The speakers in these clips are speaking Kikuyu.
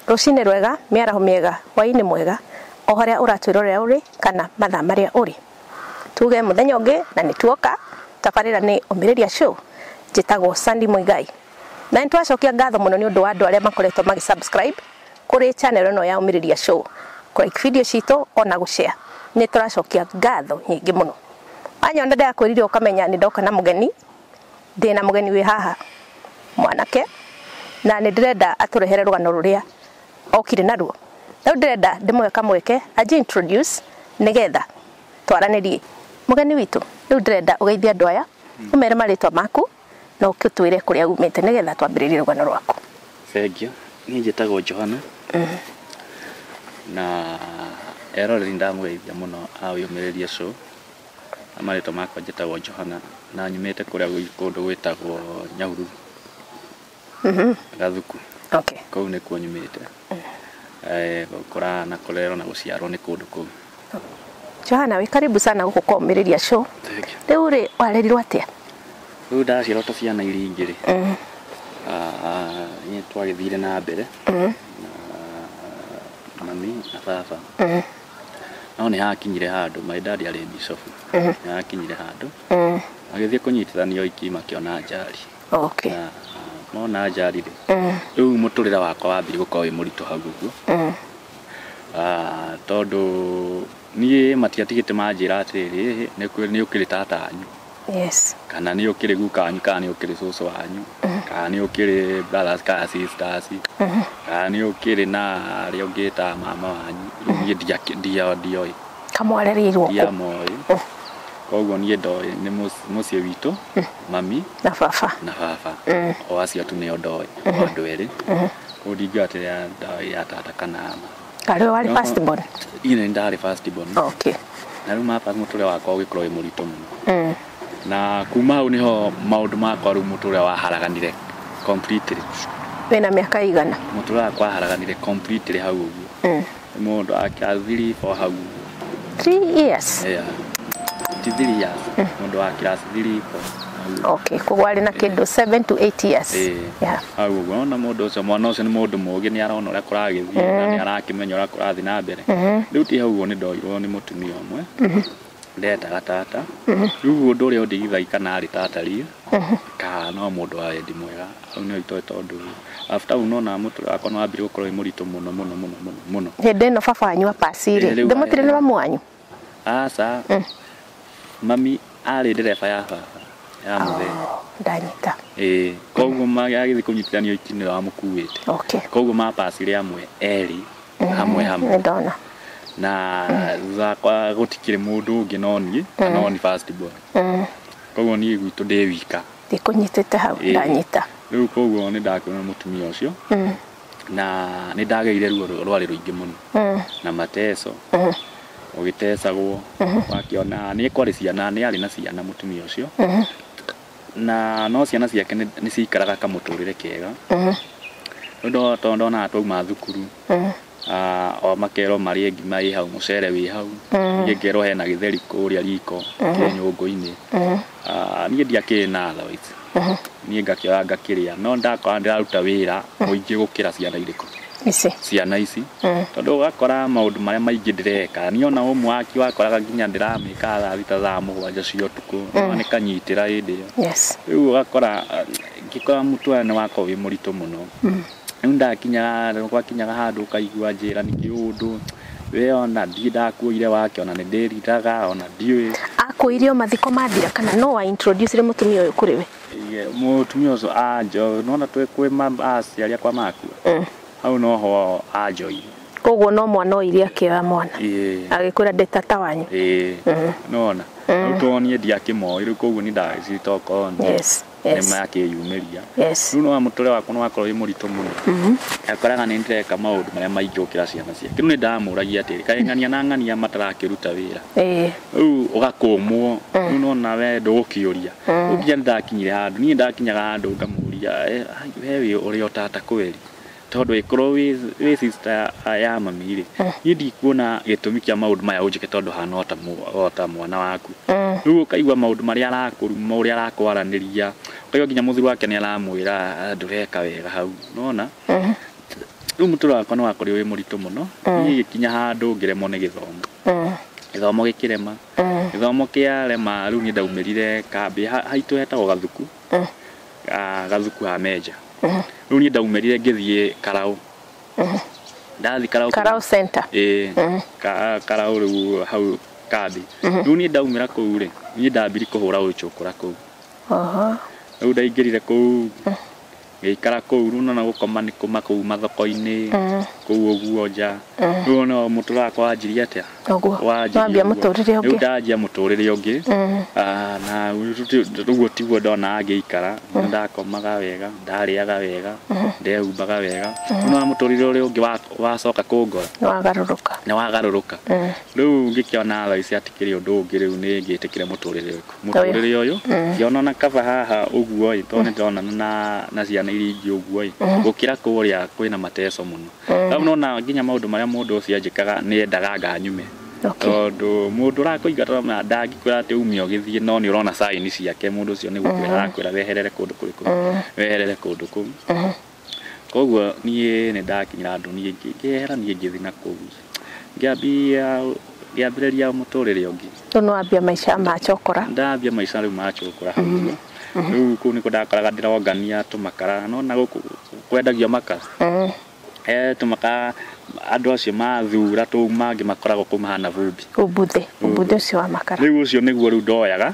Rũcinĩ rwega, mĩaraho mĩega, hwaĩ-inĩ mwega, o harĩa ũratwĩrorera ũrĩ kana mathaa marĩa ũrĩ. Tuge mũthenya ũngĩ na nĩ tuoka, tabarĩra nĩ Ũmĩrĩria Show. Njĩtagwo Sandy Muigai. Na nĩ twacokia ngatho mũno nĩ ũndũ wa andũ arĩa makoretwo magĩ subscribe kũrĩ channel ĩno ya Ũmĩrĩria Show, kũ like video citũ ona gũ share. Nĩ tũracokia ngatho nyingĩ mũno. Wanyona ndĩrakwĩrire ũkamenya nĩ ndoka na mũgeni, ndĩna mũgeni wĩ haha mwanake, na nĩ ndĩrenda atũrehere rũgano rũrĩa okire naruo. Rĩu ndĩrenda ndĩmũhe kamweke anji introduce nĩgetha twaranĩrie. Mũgeni witũ, rĩu ndĩrenda ũgeithie andũ aya, ũmere marĩtwa maku na ũkĩtwĩre kũrĩa umĩte nĩgetha twambĩrĩrie rũgano rwaku. Thengiũ, niĩ njĩtagwo Johana na eroreri ndamũgeithia mũno a Ũmĩrĩria Show. Na marĩtwa makwa njĩtagwo Johana na nyumĩte kũrĩa kũndũ gwĩtagwo Nyahururu, Gathuku. Kũu nĩkuo nyumĩte. Gũkũra na kũrerwo na gũciarwo nĩ kũndũ kũu. Johana, wĩ karibu sana gũkũ kwa Ũmĩrĩria Show. Rĩu rĩ, warerirwo atĩa? Rĩu ndaciarwo ta ciana iria ingĩ rĩ, niĩ twagĩthire na mbere na mami na baba. No nĩ hakinyire handũ, my dad arĩ bishop. Nĩ hakinyire handũ agĩthiĩ kũnyitithanio iki makĩona njari. Na mona njari rĩ, rĩu mũtũrĩre wakwa wambire gũkorwo wĩ mũritũ hau ũguo. Tondũ niĩ matiatigĩte manjĩra atĩrĩrĩ, nĩ ũkĩrĩ tata wanyu. Kana nĩ ũkĩrĩ guka wanyu, kana nĩ ũkĩrĩ cũcũ wanyu, kana nĩ ũkĩrĩ brothers kana sisters, kana nĩ ũkĩrĩ na arĩa ũngĩta mama wanyu. Rĩu niĩ ndioĩ. Kamwarereirwo kũ? Ndiamoĩ. Koguo niĩ ndoĩ nĩ mũciĩ witũ, mami na baba. Na baba. O acio tu nĩo ndoĩ, o andũ erĩ. Koguo ndingiuga atĩ ndoĩ ya tata kana mama. Karĩ warĩ first born? Niĩ nĩ ndarĩ first born. Na rĩu mapa mũtũrĩre wakwa ũgĩkorwo wĩ mũritũ mũno. Na kuma hau nĩho maũndũ makwa rĩu mũtũrĩre waharaganire completely. Wĩna mĩaka igana? Mũtũrĩre wakwa waharaganire completely hau ũguo. Mũndũ wa 3 4 hau ũguo. 3 years? Yeah. Ti 3 years. Mũndũ wa class 3 4. Koguo arĩ na kĩndũ 7 to 8 years. Hau ũguo ona mũndũ ũcio, mwana ũcio nĩ mũndũ mũũgĩ, nĩ arona ũrĩa kũragĩthiĩ na nĩ arakĩmenya ũrĩa kũrathiĩ na mbere. Rĩu ti hau ũguo nĩ ndoirwo nĩ mũtumia ũmwe. Ndetaga tata. Rĩu ũndũ ũrĩa ũndigithagia kana arĩ tata rĩ, kana no mũndũ wa wendi mwega. Hau nĩho itoĩ tondũ after hau nona mũtũrĩre wakwa nĩ wambire gũkorwo wĩ mũritũ mũno mũno mũno mũno mũno. Hĩndĩ ĩno baba wanyu apaci rĩ, Rĩu ndĩmũtirĩ na mamu wanyu? Aca. Mami arĩ ndereba ya baba ya mũthee. Ndanyita. Koguo agĩthiĩ kũnyitithanio iki nĩwe wamũkuĩte. Koguo mapacire amwe erĩ hamwe hamwe. Nĩndona. Na thutha wakwa gũtikĩrĩ mũndũ ũngĩ no niĩ, na no niĩ first born. Koguo niĩ gwitũ ndĩ wika. Ndikũnyitĩte hau, ndanyita. Rĩu koguo nĩ ndakĩona mũtumia ũcio. Na nĩ ndagĩire ruo rwarĩ rũingĩ mũno. Na mateso. Ũgĩtecagwo, wakĩona nĩ kwarĩ ciana, nĩ arĩ na ciana mũtumia ũcio. Na no ciana ciake nĩ ciikaraga kamũtũrĩre kega. Rĩu tondũ ndonaga twauma thukuru, o makerwo marĩe ngima ĩ hau, mũcere wĩ hau. Niĩ ngerwo hena gĩtheri kũrĩa riko, kĩ nyũngũ-inĩ. Niĩ ndiakĩrĩ na otherwise. Niĩ ngakĩoya ngakĩrĩa, no ndakora ndĩraruta wĩra mũingĩ gũkĩra ciana irĩkũ. Ici. Ciana ici. Tondũ ũgakora maũndũ marĩa maingĩ ndĩreka. Niĩ ona homework wakoraga nginya ndĩramĩka thaa thita thaa mũgwanja cia ũtukũ. Nĩ kanyitĩra hĩndĩ ĩyo. Rĩu ũgakora, ngĩkora mũtũrĩre nĩ wakorwo wĩ mũritũ mũno. Rĩu gwakinyaga handũ ũkaigua njĩra nĩ kĩũndũ. We ona ndirĩ ndakuoire wake, ona nĩ ndĩriraga, ona ndiũĩ. Akuoire o mathiko mathira kana no wa introduce mũtumia ũyũ kũrĩ we? Mũtumia ũcio anjo, nĩwona twĩ kwĩ aciari akwa makua. Hau noho anjoire. Koguo no mwana oire akĩoya mwana. Agĩkwĩra ndĩ tata wanyu. Nĩwona? Rĩu to niĩ ndiakĩmoĩ, rĩu koguo niĩ ndagĩcirĩte okorwo nĩ nĩmakĩyumĩria. Rĩu no mũtũrĩre wakwa nĩ wakorwo wĩ mũritũ mũno. Akoraga nĩ ndĩreka maũndũ marĩa maingĩ gũkĩra ciana ciake. Rĩu nĩ ndamũragia atĩrĩ, kaĩ ng'ania na ng'ania matarakĩruta wĩra. Rĩu ũgakũmwo, rĩu nona we ndũgũkĩũria. Rĩu nginya nĩndakinyire handũ, niĩ ndakinyaga handũ ngamũria, we wĩ ũrĩ o tata kweri? Tondũ ĩkorwo wĩ sister ya mami rĩ, niĩ ndikuona gĩtũmi kĩa maũndũ maya ũnjĩke tondũ hana o ta mwana waku. Rĩu ũkaigua maũndũ marĩa arakũruma, ũrĩa arakwaranĩria, ũkaigua nginya mũthuri wake nĩ aramwĩra, ndũreka wega hau, nĩwona? Rĩu mũtũrĩre wakwa nĩ wakorirwo wĩ mũritũ mũno. Niĩ gĩkinya handũ ngĩremwo nĩ gĩthomo. Gĩthomo gĩkĩrema. Gĩthomo kĩarema rĩu niĩ ndaumĩrire kambĩ haitũ hetagwo Gathuku. Gathuku ha Meja. Rĩu niĩ ndaumĩrire ngĩthiĩ Karau. Ndathi Karau. Karau Center. Ĩĩ. Karau rĩu hau kambi. Rĩu niĩ ndaumĩra kũu rĩ, niĩ ndambiri kũhũra ũcũkũra kũu. Rĩu ndaingĩrire kũu ngĩikara kũu rĩu nona gũkoma nĩ kũma kũu mathoko-inĩ kũu ũguo nja. Rĩu no mũtũrĩre wakwa wanjirie atĩa? Ũguo. Wambia mũtũrĩre ũngĩ. Rĩu ndanjia mũtũrĩre ũngĩ. Na ũguo tiguo ndonaga ngĩikara. Ndakomaga wega, ndarĩaga wega, ndehumbaga wega. Rĩu nona mũtũrĩre ũrĩa ũngĩ wacoka kũngora. Nĩwagarũrũka. Nĩwagarũrũka. Rĩu ngĩkĩona thaa ici hatikĩrĩ ũndũ ũngĩ rĩu nĩ ngĩtĩkĩre mũtũrĩre ũyũ. Mũtũrĩre ũyũ ngĩona ona kaba haha ũguo ĩ, tondũ nĩndĩronana na ciana iria ingĩ ũguo ĩ, gũkĩra kũrĩa kwĩna mateso mũno. Rĩu nona nginya maũndũ marĩa mũndũ ũcio anjĩkaga nĩendaga nganyume. Tondũ mũndũ ũrakũingata na ndangĩkwĩra atĩ ume ũgĩthiĩ, no nĩ ũrona sign ciake mũndũ ũcio nĩ gũkwĩra arakwĩra weherere kũndũ kũrĩkũ, weherere kũndũ kũu. Koguo niĩ nĩ ndakinyĩra handũ niĩ ngĩehera niĩ ngĩthiĩ na kũu. Ngĩambĩrĩria mũtũrĩre ũngĩ. Rĩu nĩwambia maica ma chokora. Ndambia maica rĩu ma chokora hau ũguo. Rĩu kũu nĩkuo ndakoraga ndĩrongania tũmakara, nona gũkũ kwendagio makara. Tũmakara andũ acio mathura tũu mangĩ makoragwo kũu mahana vumbi. Umbuthĩ ũcio wa makara. Rĩu ũcio nĩguo rĩu ndoyaga.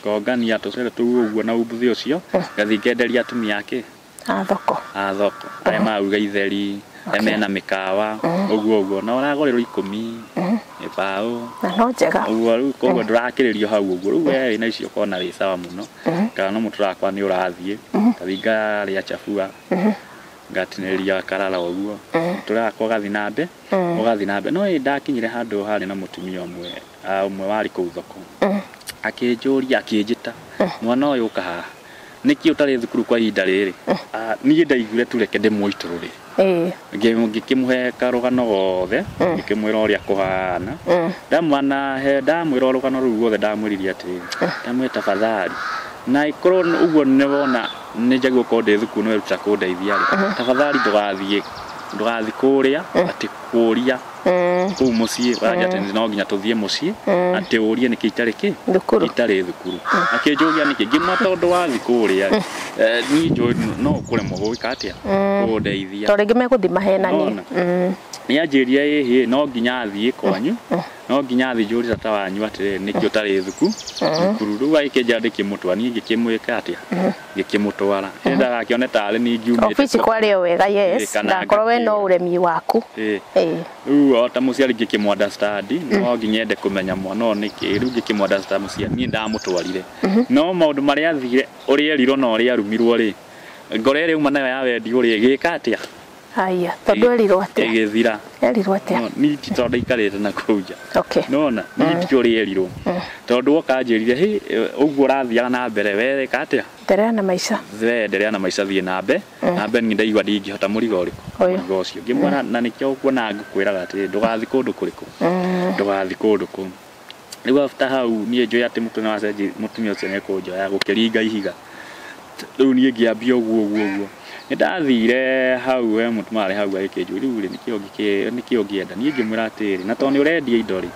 Ngongania tũcere tũu ũguo na umbuthĩ ũcio, ngathiĩ ngenderia atumia ake. A thoko. A thoko. Arĩa maruga itheri, arĩa mena mĩkawa, ũguo ũguo. Na ũragũrĩrwo 10, gĩbaũ. Na no njega. Ũguo rĩu koguo ndũrakĩrĩrio hau ũguo. Rĩu we wĩna icio ũkona wĩ sawa mũno. Kana no mũtũrĩre wakwa nĩ ũrathiĩ. Ngathiĩ ngarĩa chabua. Ngatinĩria karara ũguo. Mũtũrĩre wakwa ũgathiĩ na mbere. Ũgathiĩ na mbere. No ĩ ndakinyire handũ harĩ na mũtumia ũmwe warĩ kũu thoko. Akĩnjũria, akĩnjĩta, mwana ũyũ ũka haha. Nĩkĩ ũtarĩ thukuru kwa ihinda rĩrĩ? Niĩ ndaiguire tu reke ndĩmũitũrũre. Ngĩkĩmũhe karũgano gothe, ngĩkĩmwĩra ũrĩa kũhana. Ndamwĩra rũgano rũu ruothe ndamwĩrire atĩrĩrĩ, ndamwĩra tafadhali, na ĩkorwo ũguo nĩwona nĩ njagĩrĩirwo gũkorwo ndĩ thukuru nĩweruta kũndeithia rĩ, tafadhali ndũgathiĩ kũrĩa atĩ kũria kũu mũciĩ, ũranjĩra atĩ no nginya tũthiĩ mũciĩ, atĩ ũrie nĩkĩ itarĩ kĩ? Thukuru. Itarĩ thukuru. Akĩnjũria nĩkĩ? Ngĩmwĩra tondũ wathiĩ kũrĩa, niĩ njũĩ no ũkũremwo gwĩka atĩa? Kũndeithia. Tondũ rĩngĩ megũthiĩ mahenanie. Nĩanjĩrire ĩhĩ, no nginya athiĩ kwanyu, no nginya athiĩ njũrie tata wanyu atĩrĩrĩ, nĩkĩ ũtarĩ thukuru? Rĩu agĩkĩnjĩra ndĩkĩmũtwara, niĩ ngĩkĩmwĩka atĩa? Ngĩkĩmũtwara. Ndagakĩone tarĩ niĩ ngiumĩte Obici kwarĩ o wega, yes. Ndakorwo we no ũremi waku. Rĩu o ta mũciari ngĩkĩmũ understand, no nginya ende kũmenya mwana ũyũ nĩkĩ. Rĩu ngĩkĩmũ understand mũciari, niĩ ndamũtwarire. No maũndũ marĩa athire, ũrĩa erirwo na ũrĩa arumirwo rĩ, ngoro ĩrĩa auma nayo ya wendi ũrĩa ĩgĩka atĩa? Haya, tondũ erirwo atĩa? Ĩgĩthira. Erirwo atĩa? Niĩ ti tondũ ndaikarĩte na kũu nja. Nĩwona? Niĩ ti ũrĩa erirwo. Tondũ woka anjĩrire, hĩ, ũguo ũrathiaga na mbere, we ĩka atĩa? Endelea na maica. We endelea na maica, thiĩ na mbere. Na mbere niĩ ndaigua ndingĩhota mũrigo ũrĩkũ? Mũrigo ũcio. Ngĩmwĩra, na nĩkĩo ũkuona ngũkwĩraga atĩrĩrĩ, ndũgathiĩ kũndũ kũrĩkũ? Ndũgathiĩ kũndũ kũu. Rĩu after hau niĩ njũĩ atĩ mũtumia ũcio nĩekũnjoya gũkĩringa ihiga. Rĩu niĩ ngĩambia ũguo ũguo ũguo. Nĩndathire hau we mũtumia arĩ hau agĩkĩnjũria, rĩu rĩ, nĩkĩ ũngĩenda? Niĩ ngĩmwĩra atĩrĩrĩ, na tondũ nĩ ũrendia indo rĩ,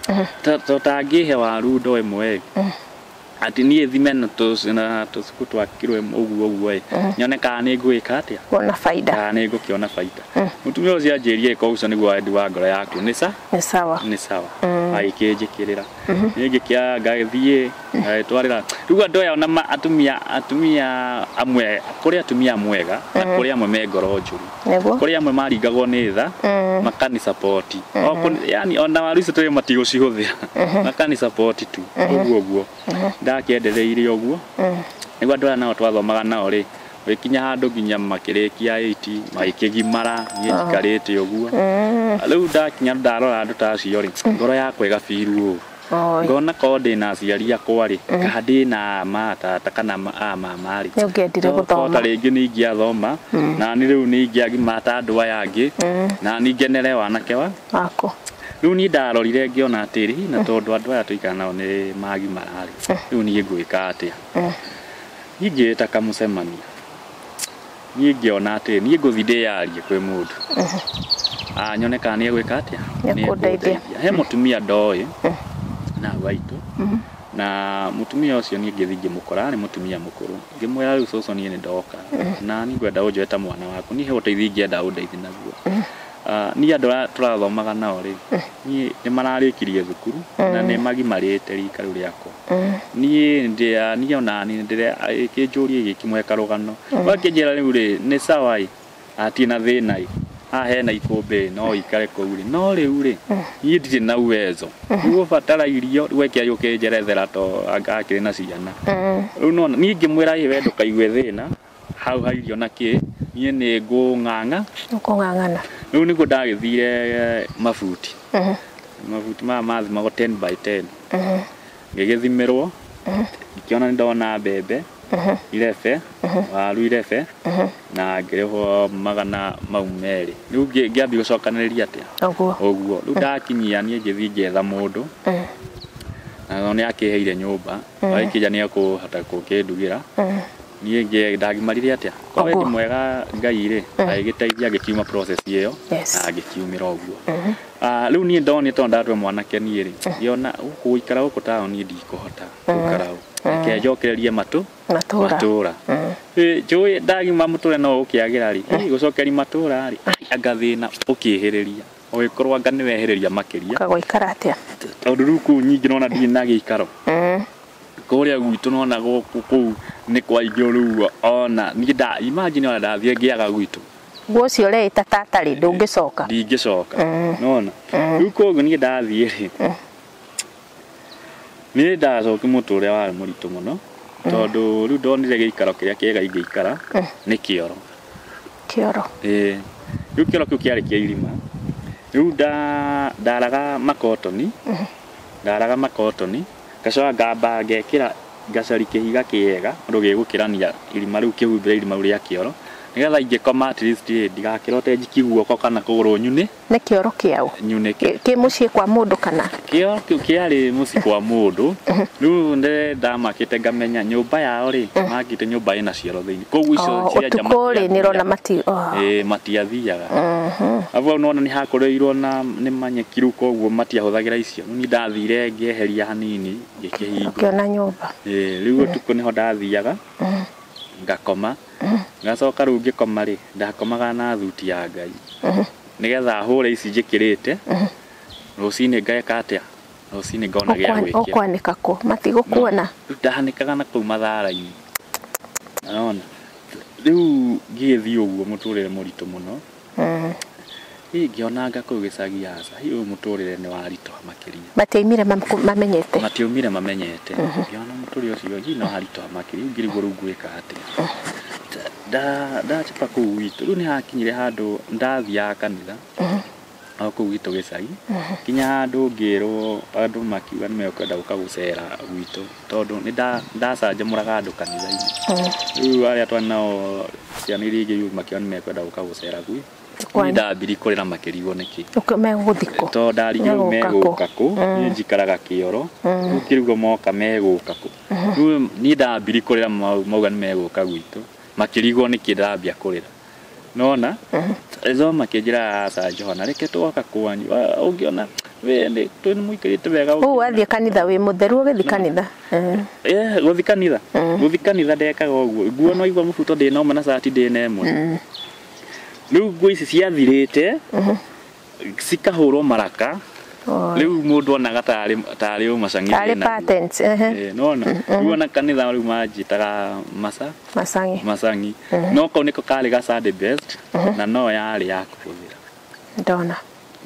to tangĩhe waru ndoo ĩmwe ĩ, atĩ niĩ thime na tũcuku twa kiro ĩmwe ũguo ũguo ĩ, nyone kana nĩ ngwĩka atĩa? Kuona baida. Kana nĩ ngũkĩona baida. Mũtumia ũcio anjĩrire ĩka ũcio nĩguo wendi wa ngoro yaku. Nĩ Nĩ sawa. Nĩ sawa. Agĩkĩnjĩkĩrĩra. Niĩ ngĩkĩa ngathiĩ, ngagĩtwarĩra. Rĩu andũ aya ona atumia amwe, kũrĩ atumia amwe ega, na kũrĩ amwe me ngoro njũru. Kũrĩ amwe maringagwo nĩ tha, makani support. Yani ona waru icio tũrĩ matigũcihũthĩra. Makani support tu. Ũguo ũguo. Ndakĩendereire ũguo. Nĩguo andũ aya nao twathomaga nao rĩ, gũgĩkinya handũ nginya makĩrĩkia 8, magĩkĩgimara, niĩ njikarĩte ũguo. Rĩu ndakinya ndarora andũ ta acio rĩ, ngoro yakwa ĩgabiru ũũ. Ngona korwo ndĩna aciari akwa rĩ, kana ndĩna matata kana a mama rĩ, Nĩ ũngĩendire gũthoma. Ta rĩngĩ nĩ ingĩathoma, na niĩ rĩu nĩ ingĩagimara ta andũ aya angĩ, na niĩ ngenere wanake wa Waku. Rĩu niĩ ndarorire ngĩona atĩrĩ, na tondũ andũ aya tũikara nao nĩ magimara rĩ, rĩu niĩ ngwĩka atĩa? Niĩ ngĩĩta kamũcemanio. Niĩ ngĩona atĩ niĩ ngũthiĩ ndĩyarie kwĩ mũndũ. Nyone kana nĩegwĩka atĩa? Nĩekũndeithia. He mũtumia ndoĩ na gwaitũ. Na mũtumia ũcio niĩ ngĩthiĩ ngĩmũkora, arĩ mũtumia mũkũrũ. Ngĩmwĩra rĩu cũcũ niĩ nĩndoka na niĩ ngwenda ũnjoe ta mwana waku, niĩ he ũteithio ingĩenda ũndeithie naguo. Niĩ andũ arĩa tũrathomaga nao rĩ, niĩ nĩmararĩkirie thukuru na nĩmagimarĩte rika rĩu rĩakwa. Niĩ ona niĩ nĩndĩra gĩkĩmũhe karũgano. Akĩnjĩra rĩu rĩ, nĩ sawa ĩ, hatirĩ na thĩna ĩ, haha hena ikũmbĩ no ũikare kũu rĩ, no rĩu rĩ, niĩ ndirĩ na uwezo. Nĩgũbatara irio, rĩu eke gũkĩnjerethera to akĩrĩ na ciana. Rĩu nĩwona, niĩ ngĩmwĩra ĩ we ndũkaigue thĩna, hau ha irio na kĩ, niĩ nĩ ngũng'ang'a. Ũkũng'ang'ana. Rĩu nĩguo ndagĩthire mabuti. Mabuti maya mathimagwo 10 by 10. Ngĩgĩthimĩrwo, ngĩkĩona nĩndona mbembe, irebe, waru irebe, na ngĩrĩhwo magana mau merĩ. Rĩu ngĩambia gũcokanĩrĩria atĩa? Ũguo. Ũguo. Rĩu ndakinyia niĩ ngĩthiĩ ngĩetha mũndũ. Na nĩ akĩheire nyũmba. Agĩkĩnja nĩ ekũhota gũkĩndugĩra. Niĩ ndagimarire atĩa? Kwa wendi mwega Ngai rĩ, agĩgĩteithia ngĩkiuma process ĩyo, na ngĩkiumĩra ũguo. Rĩu niĩ ndonire tondũ ndatwe mwanake niĩ rĩ, ngĩona gũkũ gũikara gũkũ taũni ndikũhota gũikara ũũ. Reke njokererie matũra. Njũĩ ndagima mũtũre no ũkĩagĩra rĩ, gũcokeria matũra rĩ, anga thĩna ũkĩhĩrĩria. Ũgĩkorwo anga nĩwehĩrĩria makĩria. Ũgũikara atĩa? Tondũ rĩu kũu nyingĩ nona ndirĩ na gĩikaro. Kũrĩa gwitũ nona gũkũ kũu nĩ kwaingĩ rĩu ona niĩ nda imagine ona ndathiĩ ngĩaga gwitũ. Guo ũcio ũreĩta tata rĩ, ndũngĩcoka. Ndingĩcoka. Nona. Rĩu koguo niĩ ndathiĩ rĩ, niĩ ndacoki mũtũrĩre warĩ mũritũ mũno tondũ rĩu ndonire gĩikaro kĩrĩa kĩega ingĩikara nĩ kĩoro. Kĩoro. Ĩĩ. Rĩu kĩoro kĩu kĩarĩ kĩa irima. Rĩu ndaraga makotoni. Ndaraga makotoni. Ngacoka ngamba ngekĩra ngacari kĩhiga kĩega ũndũ gĩgũkĩrania irima rĩu kĩhumbĩre irima rĩu rĩa kĩoro nĩgetha ingĩkoma at least rĩ ndigakĩrote njiki guoko kana kũgũrũ nyune. Nĩ kĩoro kĩaũ? Nyunĩke. Kĩ mũciĩ kwa mũndũ kana? Kĩoro kĩu kĩarĩ mũciĩ kwa mũndũ. Rĩu ndamakĩte ngamenya nyũmba yao rĩ, makĩte nyũmba ĩna cioro thĩinĩ. Koguo icio cia nja ũtukũ rĩ nĩrona matiathiaga. Abu nona nĩ hakoreirwo na nĩ manyeki rĩu koguo matiahũthagĩra icio. Niĩ ndathire ngĩeheria hanini ngĩkĩhinga. Ũkĩona nyũmba. Rĩu ũtukũ nĩho ndathiaga ngakoma. Ngacoka rĩu ngĩkoma rĩ, ndakomaga na thuti ya Ngai. Nĩgetha hũre ici njĩkĩrĩte, rũcinĩ ngeka atĩa? Rũcinĩ ngona gĩa gwĩkĩra. Ũkwanĩka kũ? Matigũkuona? Ndahanĩkaga na kũu mathara-inĩ. Ũrona? Rĩu ngĩgĩthiĩ ũguo mũtũrĩre mũritũ mũno. Ngĩona anga kũu gĩcagi aca, hihi ũyũ mũtũrĩre nĩ waritũha makĩria. Matiaumire mamenyete? Matiaumire mamenyete. Ngĩona mũtũrĩre ũcio hihi no haritũha makĩria, rĩu ngĩrigwo rĩu ngwĩka atĩa. Ndachapa kũu gwitũ, rĩu nĩhakinyire handũ ndathiaga kanitha, o kũu gwitũ gĩcagi, nginya handũ ngĩrwo andũ makiuga nĩmekwenda gũka gũcera gwitũ, tondũ nĩndacanjamũraga andũ kanitha-inĩ. Rĩu arĩa twarĩ nao ciana iria ingĩ makiuga nĩmekwenda gũka gũcera gwitũ. Niĩ ndambirie kũrĩra makĩrigwo nĩkĩ. Megũthiĩ kũ? Tondũ ndarigirwo megũka kũ, niĩ njikaraga kĩoro, rĩu ngĩrigwo moka megũka kũ. Rĩu niĩ ndambirie kũrĩra mauga nĩmegũka gwitũ, makĩrigwo nĩkĩ ndambia kũrĩra. Nona? Ezo makĩnjĩra aca Johana, reke twoka kwanyu, ũngĩona we nĩ mũikarĩte wega. Ũũ wathiĩ kanitha wĩ mũtheru ũgĩthiĩ kanitha? Gũthiĩ kanitha. Gũthiĩ kanitha ndekaga ũguo. Nguo no igua mũbuto ndĩna ũmwe na cati ndĩna ĩmwe. Rĩu nguo ici ciathirĩte, cikahũrwo maraka. Rĩu mũndũ onaga tarĩ ũmacangi. Tarĩ patents. Nona? Rĩu ona kanitha rĩu manjĩtaga Macangi. Macangi. No kau nĩko karĩ ga Sunday best, na no yarĩ ya kũhũthĩra. Ndona.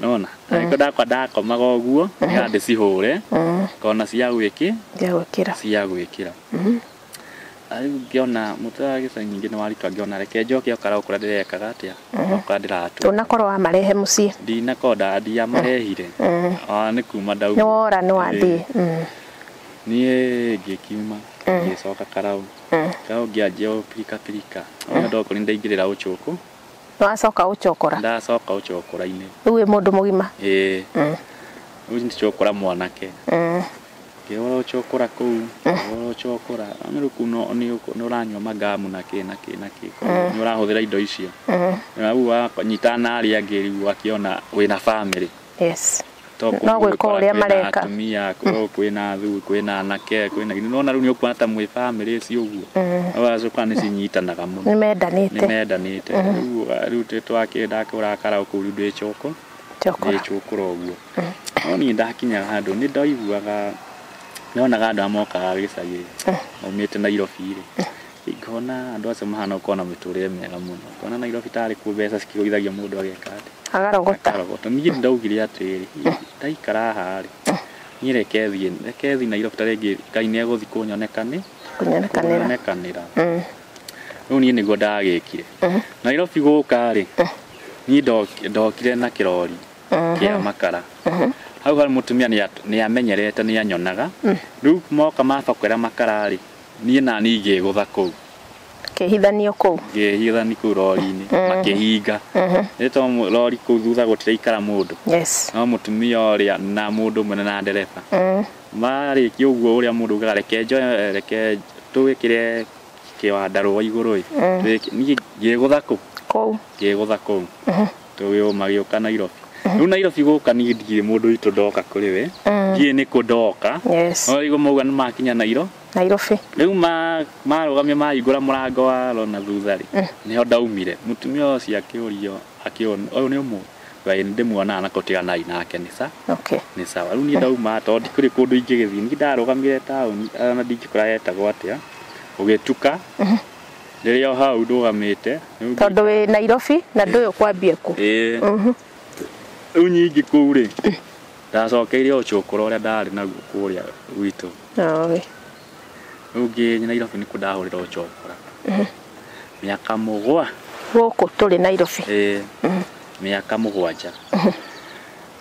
Nona? Nĩkĩo ndakwa ndakomaga ũguo, nĩgetha ndĩcihũre, ngona cia gwĩkĩ? Cia gwĩkĩra. Cia gwĩkĩra. Rĩu ngĩona mũtwe wa gĩcagi ningĩ nĩ waritũha, ngĩona reke njoke okorwo kũrĩa ndĩrekaga atĩa, okorwo ndĩratũra. Ndũnakorwo wamarehe mũciĩ? Ndinakorwo ndiamarehire. Nĩ kuma ndauma. Nĩ wora nĩ wathiĩ. Niĩ ngĩkiuma, ngĩcoka Karau. Karau ngĩanjia gũpirika pirika. Ona ndokorwo nĩ ndaingĩrĩra ũcũkũ. Nĩwacoka ũcokora? Ndacoka ũcokora-inĩ. Rĩu wĩ mũndũ mũgima? Ĩĩ. Rĩu nĩ cokora mwanake. Ngĩhũra ũcokora kũu, ngĩhũra ũcokora. Nĩ rĩu kũu nĩ ũranyua magamu na kĩ na kĩ na kĩ. Koguo nĩ ũrahũthĩra indo icio. Na rĩu wanyitana na arĩa angĩ rĩu ũgakĩona wĩna family. Yes. No gwĩka ũrĩa mareka. Atumia, kwĩna athuri, kwĩna anake, kwĩna nĩwona rĩu nĩ ũkuona ta mwĩ family ici ũguo. Ũgacoka nĩ cinyitanaga mũno. Nĩ mendanĩte. Nĩ mendanĩte. Rĩu twakĩenda kũrakara kũu rĩu ndĩcoko. Ndĩcokora ũguo. No niĩ ndakinyaga handũ nĩ ndaiguaga nyonaga andũ arĩa mokaga gĩcagi maumĩte Nairobi rĩ. Ngona andũ acio mahana gũkorwo na mĩtũrĩre mĩega mũno. Ngona Nairobi tarĩ kuo mbeca cikĩgũithagia mũndũ ageka atĩa. Akarogota. Akarogota. Niĩ ndaugire atĩrĩrĩ, ndaikara haha rĩ, niĩ reke thiĩ Nairobi ta rĩngĩ Ngai nĩ egũthiĩ kũnyonekanĩra. Kũnyonekanĩra. Rĩu niĩ nĩguo ndagĩkire. Nairobi gũka rĩ, niĩ ndokire na kĩrori kĩa makara. Hau harĩ mũtumia nĩ amenyerete nĩ anyonaga. Rĩu moka mabakũra makara rĩ, niĩ na niĩ ngĩgũtha kũu. Kĩhithanio kũu. Ngĩhithani kũu rori-inĩ, makĩhinga. Nĩ tondũ rori kũu thutha gũtiraikara mũndũ. Yes. No mũtumia ũrĩa na mũndũ ũmwe na ndereba. Marĩkia ũguo ũrĩa mũndũ augaga reke njoe, reke tũgĩkĩre kĩwandarũa igũrũ ĩ. Niĩ ngĩgũtha kũu. Kũu. Ngĩgũtha kũu. Magĩũka Nairobi. Rĩu Nairobi gũka niĩ ndirĩ mũndũ witũ ndoka kũrĩ we. Ndiĩ nĩ kũ ndoka. Yes. No rĩu mauga nĩ makinya Nairobi. Nairobi. Rĩu marũgamia mahingũra mũrango wa na thutha rĩ, nĩho ndaumire. Mũtumia ũcio akĩũrio, akĩona ũyũ nĩ ũmũĩ. Ngai ndĩmuonaga na kũtiganai nake nĩ sa. Okay. Nĩ sawa. Rĩu niĩ ndauma tondũ ndikũrĩ kũndũ ingĩgĩthiĩ. Niĩ ndarũgamire taũni, ona ndingĩkora hetagwo atĩa. Gũgĩtuka. Rĩrĩa o hau ndũgamĩte. Tondũ wĩ Nairobi na ndũĩ ũkwambia kũ. Ĩĩ. Rĩu nyingĩ kũu rĩ, ndacokeire ũcũkũra ũrĩa ndarĩ naguo kũrĩa gwitũ. Rĩu ngĩ Nairobi nĩkuo ndahũrĩra ũcokora. Mĩaka mũgwa. Gũkũ tũrĩ Nairobi. Ĩĩ. Mĩaka mũgwanja.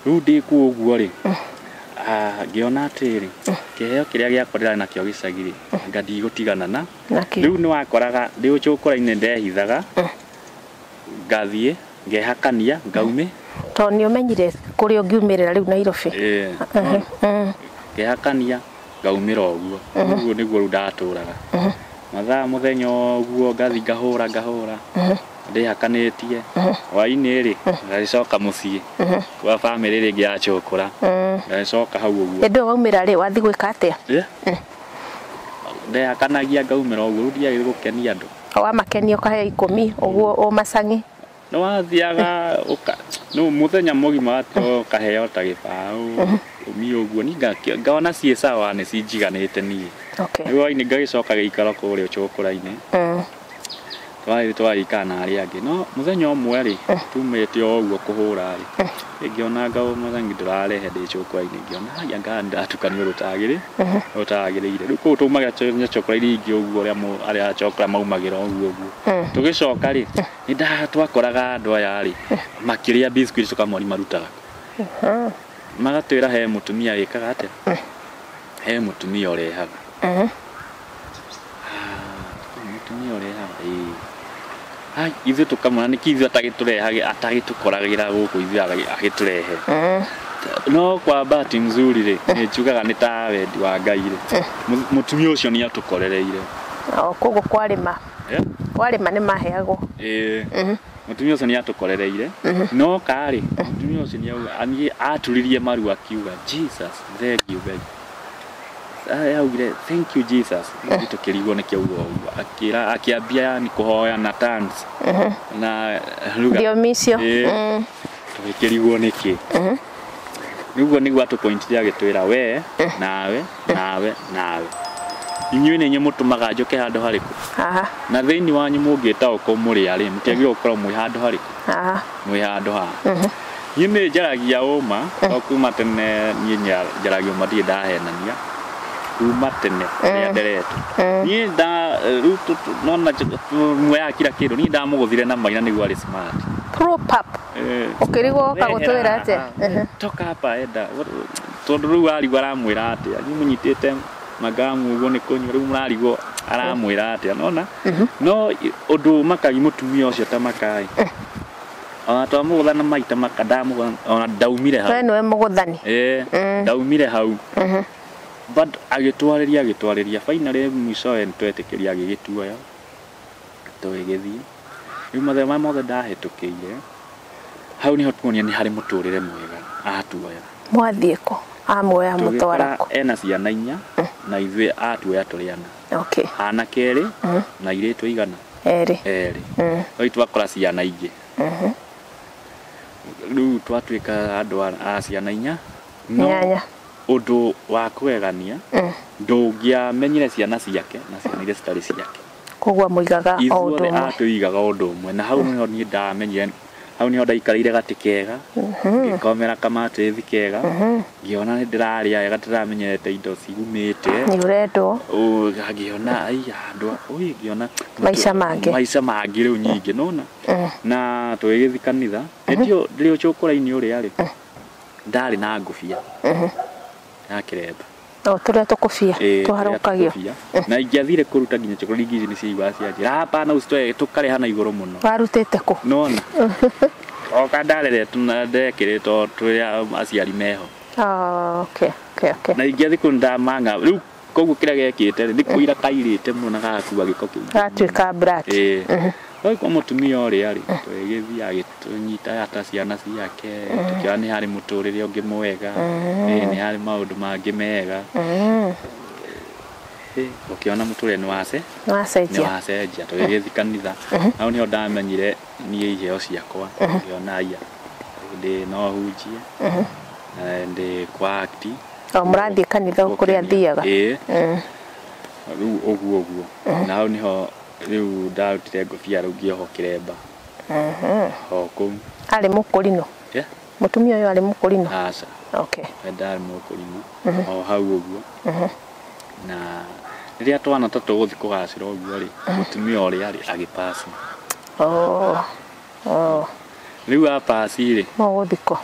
Rĩu ndĩ kuo ũguo rĩ, ngĩona atĩrĩ, kĩheo kĩrĩa gĩakwa ndĩrarĩ nakĩo gĩcagi rĩ, anga ndigũtigana na. Rĩu nĩwakoraga ndĩ ũcũkũra-inĩ ndehithaga, ngathiĩ, ngehakania, ngaume. Tondũ nĩ ũmenyire kũrĩa ũngiumĩrĩra rĩu Nairobi. Ĩĩ. Ngehakania, ngaumĩra ũguo. Ũguo nĩguo rĩu ndatũraga. Mathaa mũthenya ũguo ngathiĩ ngahũra ngahũra. Ndĩhakanĩtie. Hwaĩ-inĩ rĩ, ngagĩcoka mũciĩ. Kwa bamĩrĩ rĩngĩ ya cũkũra. Ngagĩcoka hau ũguo. Hĩndĩ ĩyo waumĩra rĩ, wathiĩ gwĩka atĩa? Ndehakanagia ngaumĩra ũguo, rĩu ndiagĩrĩirwo gũkenia andũ. Wamakenia ũkaheo ikũmi, ũguo ũmacangi. Nĩ wathiaga ũka, no mũthenya mũgima ũkaheo ta gĩbaũ, ũmi ũguo, niĩ ngona ciĩ sawa nĩ cinjiganĩte niĩ. Okay. Rĩu hwaĩ-inĩ ngagĩcoka gĩikaro kũrĩa ũcũkũra-inĩ. Twathiĩ tũgagĩikara na arĩa angĩ. No mũthenya ũmwe rĩ, tumĩte o ũguo kũhũra rĩ, ngĩona macangi ndĩrarehe ndĩ cũkũra-inĩ, ngĩona haya anga ndĩratukanio ũtagĩrĩire. Rĩu kũu tũmaga cũkũra iria ingĩ ũguo ũrĩa arĩa acokora maumagĩra ũguo ũguo. Tũgĩcoka rĩ, nĩ twakoraga andũ aya rĩ, makĩrĩa biscuit tũkamoni marutaga. Magatwĩra he mũtumia wĩkaga atĩa? He mũtumia ũrehaga. Mũtumia ũrehaga, ĩĩ. Ai, ithuĩ tũkamwona nĩkĩ ithuĩ atagĩtũrehage, atagĩtũkoragĩra gũkũ ithuĩ agĩtũrehe. No kwa bahati nzuri rĩ, nĩ njugaga nĩ ta wendi wa Ngai rĩ, mũtumia ũcio nĩ atũkorereire. O koguo kwarĩma. Kwarĩma nĩ maheagwo. Ĩĩ. Mũtumia ũcio nĩ atũkorereire. No karĩ, mũtumia ũcio nĩ aturirie maru akiuga, Jesus, thank you very. Augire, thank you Jesus. Ithuĩ tũkĩrigwo nĩkĩ auga ũguo. Akĩra, akĩambia yani kũhoya na tongues. Na lugha. Thiomi icio. Tũgĩkĩrigwo nĩkĩ. Nĩguo nĩguo atũpointire agĩtwĩra we, nawe, nawe, nawe. Inyuĩ nĩ inyuĩ mũtũmaga njũke handũ harĩkũ? Haha. Na thĩinĩ wanyu mũngĩtaũkwo mũrĩ arĩ, mũtiagĩrĩirwo gũkorwo mwĩ handũ harĩkũ? Haha. Mwĩ handũ haha. Niĩ nĩ njaragia ũma, to kuma tene niĩ njaragia ũma ndirĩ ndahenania. Kuma tene rĩrĩa nderetwo. Niĩ nda rĩu nona muoyaga kira kĩndũ, niĩ ndamũgũthire na maina nĩguo arĩ smart. Prop up. Ũkĩrigwo woka gũtwĩra atĩa? Toka hapa enda. Tondũ rĩu arigwo aramwĩra atĩa? Inyuĩ mũnyitĩte magamu ũguo nĩ kũnyua, rĩu mũrarigwo aramwĩra atĩa, nona? No ũndũ makagi mũtumia ũcio ta makai. Ona twamũgũtha na maita maka ndamũgũtha, ona ndaumire hau. We nĩwe mũgũthani. Ndaumire hau. But agĩtwarĩria finally mwishowe nĩtwetĩkĩria agĩgĩtuoya tũgĩgĩthiĩ. Rĩu mathĩna marĩa mothe ndahĩtũkĩire hau nĩho tuonia nĩ harĩ mũtũrĩre mwega atuoya. Mwathiĩ kũ? Amuoya mũtwara kũ? Ena ciana inya na ithuĩ atuoya tũrĩ ana. Okay. Anake erĩ na airĩtu aigana? Erĩ. Erĩ. Rĩu twakora ciana ingĩ. Rĩu twatuĩka andũ a ciana inya. No ũndũ wa kũgegania ndũngĩamenyire ciana ciake na ciana iria citarĩ ciake. Koguo mũigaga o ũndũ ũmwe. Ithuothe atũigaga ũndũ ũmwe na hau nĩho niĩ ndamenyire, hau nĩho ndaikarĩire gatĩ kega, ngĩkomera kamatĩthi kega, ngĩona nĩ ndĩrarĩa wega, ndĩramenyete indo cigumĩte. Nĩ ũrendwo. Ngĩona ai andũ oi ngĩona maica mangĩ. Maica mangĩ rĩu nyingĩ nona. Na tũgĩgĩthiĩ kanitha, ndio ndĩrĩ ũcũkũra-inĩ ũrĩa rĩ. Ndarĩ na ngũbia. Ya kĩremba. O tũrĩa tũkũbia tũharũkagio. Na ingĩathire kũruta nginya chokora ingĩ nĩ ciaigua cianjĩra hapana usitoe tũkarĩha na igũrũ mũno. Warutĩte kũ? Nona. Oka ndareretwo na ndekĩrĩtwo tũrĩa aciari meho. Okay, okay, okay. Na ingĩathiĩ kũ ndamanga rĩu koguo kĩrĩa gekĩte rĩ nĩ kũira kairĩte mũno na gagakua gĩko kĩingĩ. Gatuĩka brat. Rĩu kwa mũtumia ũrĩa rĩ tũgĩgĩthiĩ agĩtũnyita ata ciana ciake tũkĩona nĩ harĩ mũtũrĩre ũngĩ mwega, nĩ harĩ maũndũ mangĩ mega. Ũkĩona mũtũrĩre nĩ wacenjia. Nĩ wacenjia tũgĩgĩthiĩ kanitha. Hau nĩho ndamenyire niĩ iheo ciakwa ngĩona aya ndĩ no hunjie ndĩ kwa act. O mũrathiĩ kanitha kũrĩa athiaga. Rĩu ũguo ũguo. Na hau nĩho rĩu ndarutire ngũbia rĩu ngĩohwo kĩremba. O kũu. Arĩ mũkũrinũ? Yeah. Mũtumia ũyũ arĩ mũkũrinũ? Aca. Okay. Ndarĩ mũkũrinũ. O hau ũguo. Na rĩrĩa twana ta tũgũthiĩ kũgacĩra ũguo rĩ, mũtumia ũrĩa rĩ agĩpasi. Oh. Rĩu apasi rĩ. Mũgũthiĩ kũ?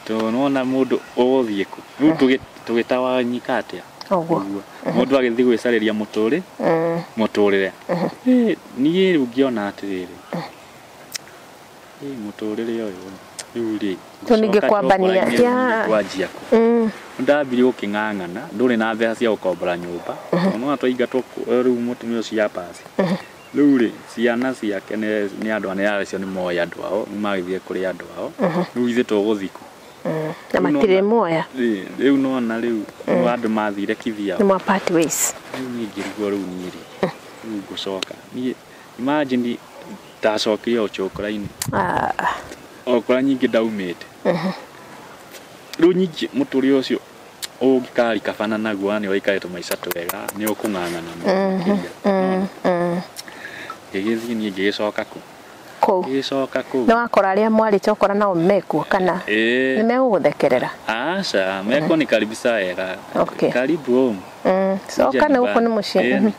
Nĩwona mũndũ ũgũthiĩ kũ? Rĩu tũgĩtawanyika atĩa? Ũguo. Mũndũ agĩthiĩ gwĩcarĩria mũtũrĩre. Niĩ rĩu ngĩona atĩrĩrĩ. Mũtũrĩre ũyũ rĩu rĩ. Rĩu ningĩ kwambania. Kwanjia kũ? Ndambirie gũkĩng'ang'ana, ndũrĩ na mbeca cia gũkombora nyũmba. Nĩwona twaingatwo rĩu mũtumia ũcio apasi. Rĩu rĩ ciana ciake nĩ andũ anene acio nĩ moĩ andũ ao, nĩ magĩthiĩ kũrĩ andũ ao. Rĩu ithuĩ tũgũthiĩ kũ? Na matirĩ muoya. Rĩu nona rĩu andũ mathire Kithia. Nĩ mwa part ways. Rĩu niĩ ngĩrigwo rĩu niĩ rĩ. Rĩu ngũcoka. Niĩ imagine ndacokire ũcũkũra-inĩ. O kũrĩa nyingĩ ndaumĩte. Rĩu nyingĩ mũtũrĩre ũcio ũngĩkarikabana naguo na nĩ ũraikarĩte maica twega nĩ ũkũng'ang'ana mũno makĩria. Ngĩgĩthiĩ niĩ ngĩgĩcoka kũ? Kũu. Ngĩgĩcoka kũu. Nĩ wakora arĩa mwarĩte ũkora nao mekuo kana nĩ megũgũthekerera? Aca, mekuo nĩ karibisa wega. Okay. Karibu home. Coka nĩ gũkũ nĩ mũciĩ.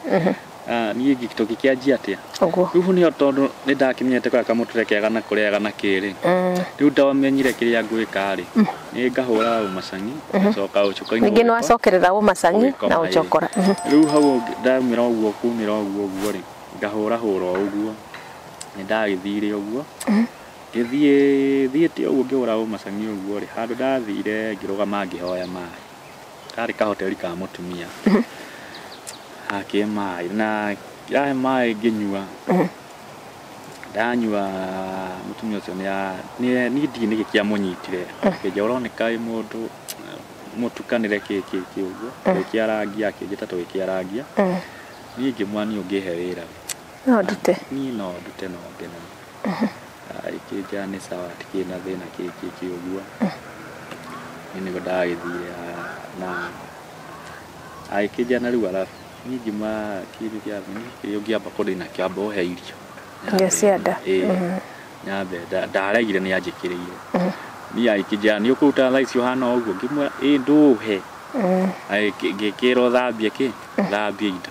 Niĩ tũgĩkĩanjia atĩa? Ũguo. Rĩu nĩho tondũ nĩ ndakĩmenyete kũrĩa kamũtũrĩre kega na kũrĩa na kĩrĩ. Rĩu ndamenyire kĩrĩa ngwĩka rĩ, nĩ ngahũra ũmacangi, ngacoka ũcũkũra-inĩ. Ningĩ nĩ wacokerera ũmacangi na ũcokora. Rĩu hau ndaumĩra ũguo kumĩra ũguo ũguo rĩ, ngahũra hũra ũguo. Nĩ ndagĩthire ũguo. Ngĩthiĩ thiĩte ũguo ngĩhũra ũmacangi ũguo rĩ, handũ ndathire ngĩrũgama ngĩhoya maĩ. Karĩ kahoteri ka mũtumia. Akĩhe maĩ na yahe maĩ ngĩnyua. Ndanyua mũtumia ũcio nĩ ndiĩ nĩkĩ kĩamũnyitire. Akĩnjĩra ũroneka wĩ mũndũ mũtukanĩre kĩ ũguo. Tũgĩkĩarangia akĩnjĩta tũgĩkĩarangia. Niĩ ngĩmwĩra niĩ ũngĩhe wĩra. No ndute. Niĩ no ndute no ngene. Akĩnjĩra nĩ sawa hatikĩrĩ na thĩna kĩ ũguo. Niĩ nĩguo ndagĩthire na agĩkĩnjĩra na rĩu arabu niĩ ngĩmwĩra kĩndũ kĩa kĩrĩa ũngĩamba kũndĩ nakĩo amba ũhe irio. Irio cia nda. Nyambe ndaregire nĩ anjĩkĩrĩire. Niĩ agĩkĩnjĩra nĩ ũkũruta thaa ici ũhana ũguo ngĩmwĩra ĩ ndũhe. Ngĩkĩrwo thambie kĩ? Thambie indo.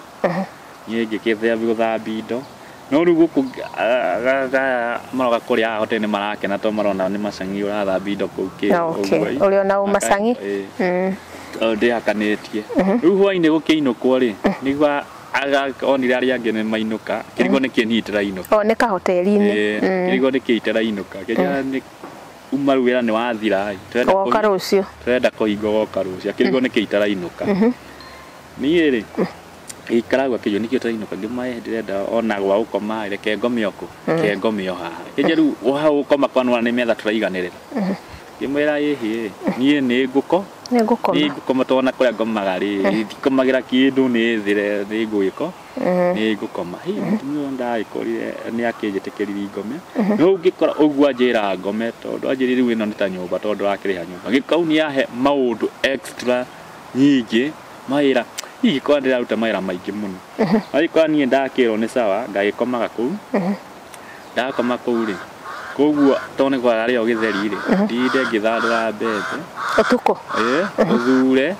Niĩ ngĩkĩambia gũthambia indo. No rĩu gũkũ maroka kũrĩa hoteli nĩ marakena tondũ marona nĩ macangi ũrathambia indo kũu kĩ. Ũrĩ ona ũmacangi? Ndĩhakanĩtie. Rĩu hwainĩ gũkĩinũkwo rĩ, nĩguo onire arĩa angĩ nĩ mainũka, kĩrigwo nĩkĩ niĩ itarainũka. O nĩ kahoteri-inĩ. Kĩrigwo nĩkĩ itarainũka. Kĩnjĩra nĩ uma rĩu wĩra nĩ wathira. Woka rũciũ. Tũrenda kũhingwo woka rũciũ. Kĩrigwo nĩkĩ itarainũka. Niĩ rĩ gĩikaragwo kĩo nĩkĩo tũrainũka ngĩmahe ndĩrenda ona gwa gũkoma reke ngome oko reke ngome o haha kĩnje rĩu hau gũkoma kwanwa nĩ metha tũraiganĩrĩra ngĩmwĩra ĩhĩ niĩ nĩ ngũko Nĩ ngũkoma. Nĩ ngũkoma tondũ ona kũrĩa ngomaga rĩ ndikomagĩra kĩndũ nĩ thĩre nĩ ngwĩko nĩ ngũkoma. Hĩ mũtumia ũyũ ndagĩkorire nĩ akĩnjĩtĩkĩririe ngome no ũngĩkora ũguo anjĩra ngome tondũ anjĩrire rĩu ĩno nĩ ta nyũmba tondũ ndũrakĩrĩha nyũmba gĩkau nĩ ahe maũndũ extra nyingĩ mawĩra ingĩkorwo ndĩraruta mawĩra maingĩ mũno agĩkorwo niĩ ndakĩrwo nĩ sawa ngagĩkomaga kũu ndakoma kũu rĩ koguo tondũ nĩ kwararĩo gĩtheri rĩ ndinde ngĩthandũra mbembe ũtukũ ũthure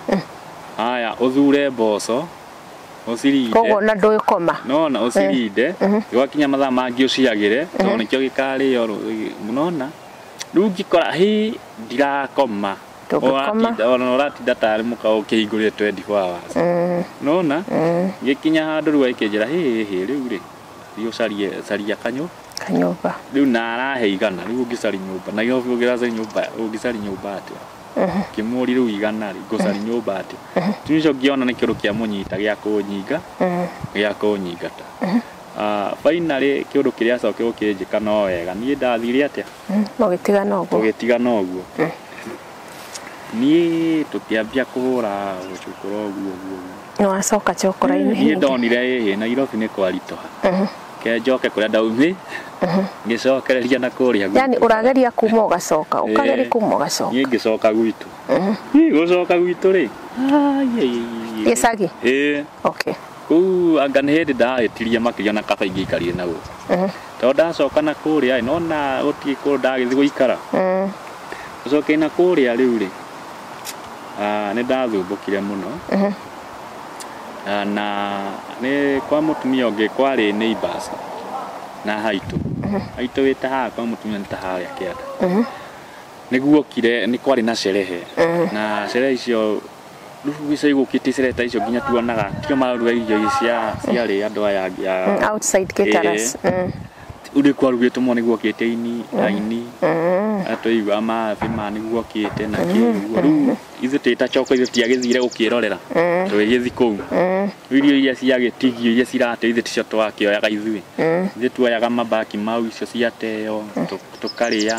haya ũthure mboco ũcirinde koguo na ndũgĩkoma nona ũcirinde gwakinya mathaa mangĩ ũciagĩre tondũ nĩkĩo gĩkarĩo nona rĩu ngĩkora hĩ ndirakoma ona ũratinda tarĩ mũka ũkĩhingũrire 24 hours nona gĩkinya handũ rĩu akĩnjĩra hĩ hĩ rĩu rĩ thiĩ ũcarie caria kanyũmba rĩu na arahe igana rĩu ũngĩcaria nyũmba na ũngĩcaria nyũmba ũngĩcaria nyũmba atĩa kĩmũri rĩu igana rĩ ngũcaria nyũmba atĩa tũcio ũcio ngĩona nĩ kĩũndũ kĩa mũnyita gĩa kũnyinga gĩa kũnyingata finally kĩũndũ kĩrĩa acokire gũkĩnjĩka no wega niĩ ndathire atĩa mũgĩtigana ũguo tũgĩtigana ũguo niĩ tũkĩambia kũhũra gũcukũra ũguo ũguo nĩ wacoka chokora-inĩ niĩ ndonire ĩhĩ Nairobi nĩ kwaritũha ke njoke kũrĩa ndaumĩ ngĩcokereria na kũrĩa gwitũ yani ũrageria kuma ũgacoka ũkageria kuma ũgacoka niĩ ngĩcoka gwitũ niĩ gũcoka gwitũ rĩ gĩcagi ĩĩ okay kũu anga nĩ hĩndĩ ndahĩtirie makĩria na kaba ingĩikarire na gũkũ tondũ ndacoka na kũrĩa nona gũtirĩ kũndũ ndagĩthiĩ gũikara gũcokia na kũrĩa rĩu rĩ nĩ ndathumbũkire mũno na nĩ kwa mũtumia ũngĩ kwarĩ neighbors na haitũ haitũ wĩ ta haha kwa mũtumia nĩ ta harĩa kĩanda nĩguokire nĩ kwarĩ na sherehe na sherehe icio rĩu gĩcagi gũkĩte sherehe ta icio nginya tuonaga tio mararuga irio ciarĩ andũ aya angĩ a outside caterers ũrĩ kwarugĩtwo mũno nĩguokĩte aini aini atũigua mabi ma nĩguokĩte na kĩ ũguo rĩu ithuĩ twĩ ta choko ithuĩ tiagĩthire gũkĩrorera tũgĩgĩthiĩ kũu rĩu irio iria ciagĩtigio iria cirateo ithuĩ ticio twakĩoyaga ithuĩ ithuĩ tuoyaga mabaki mau icio ciateo tũkarĩa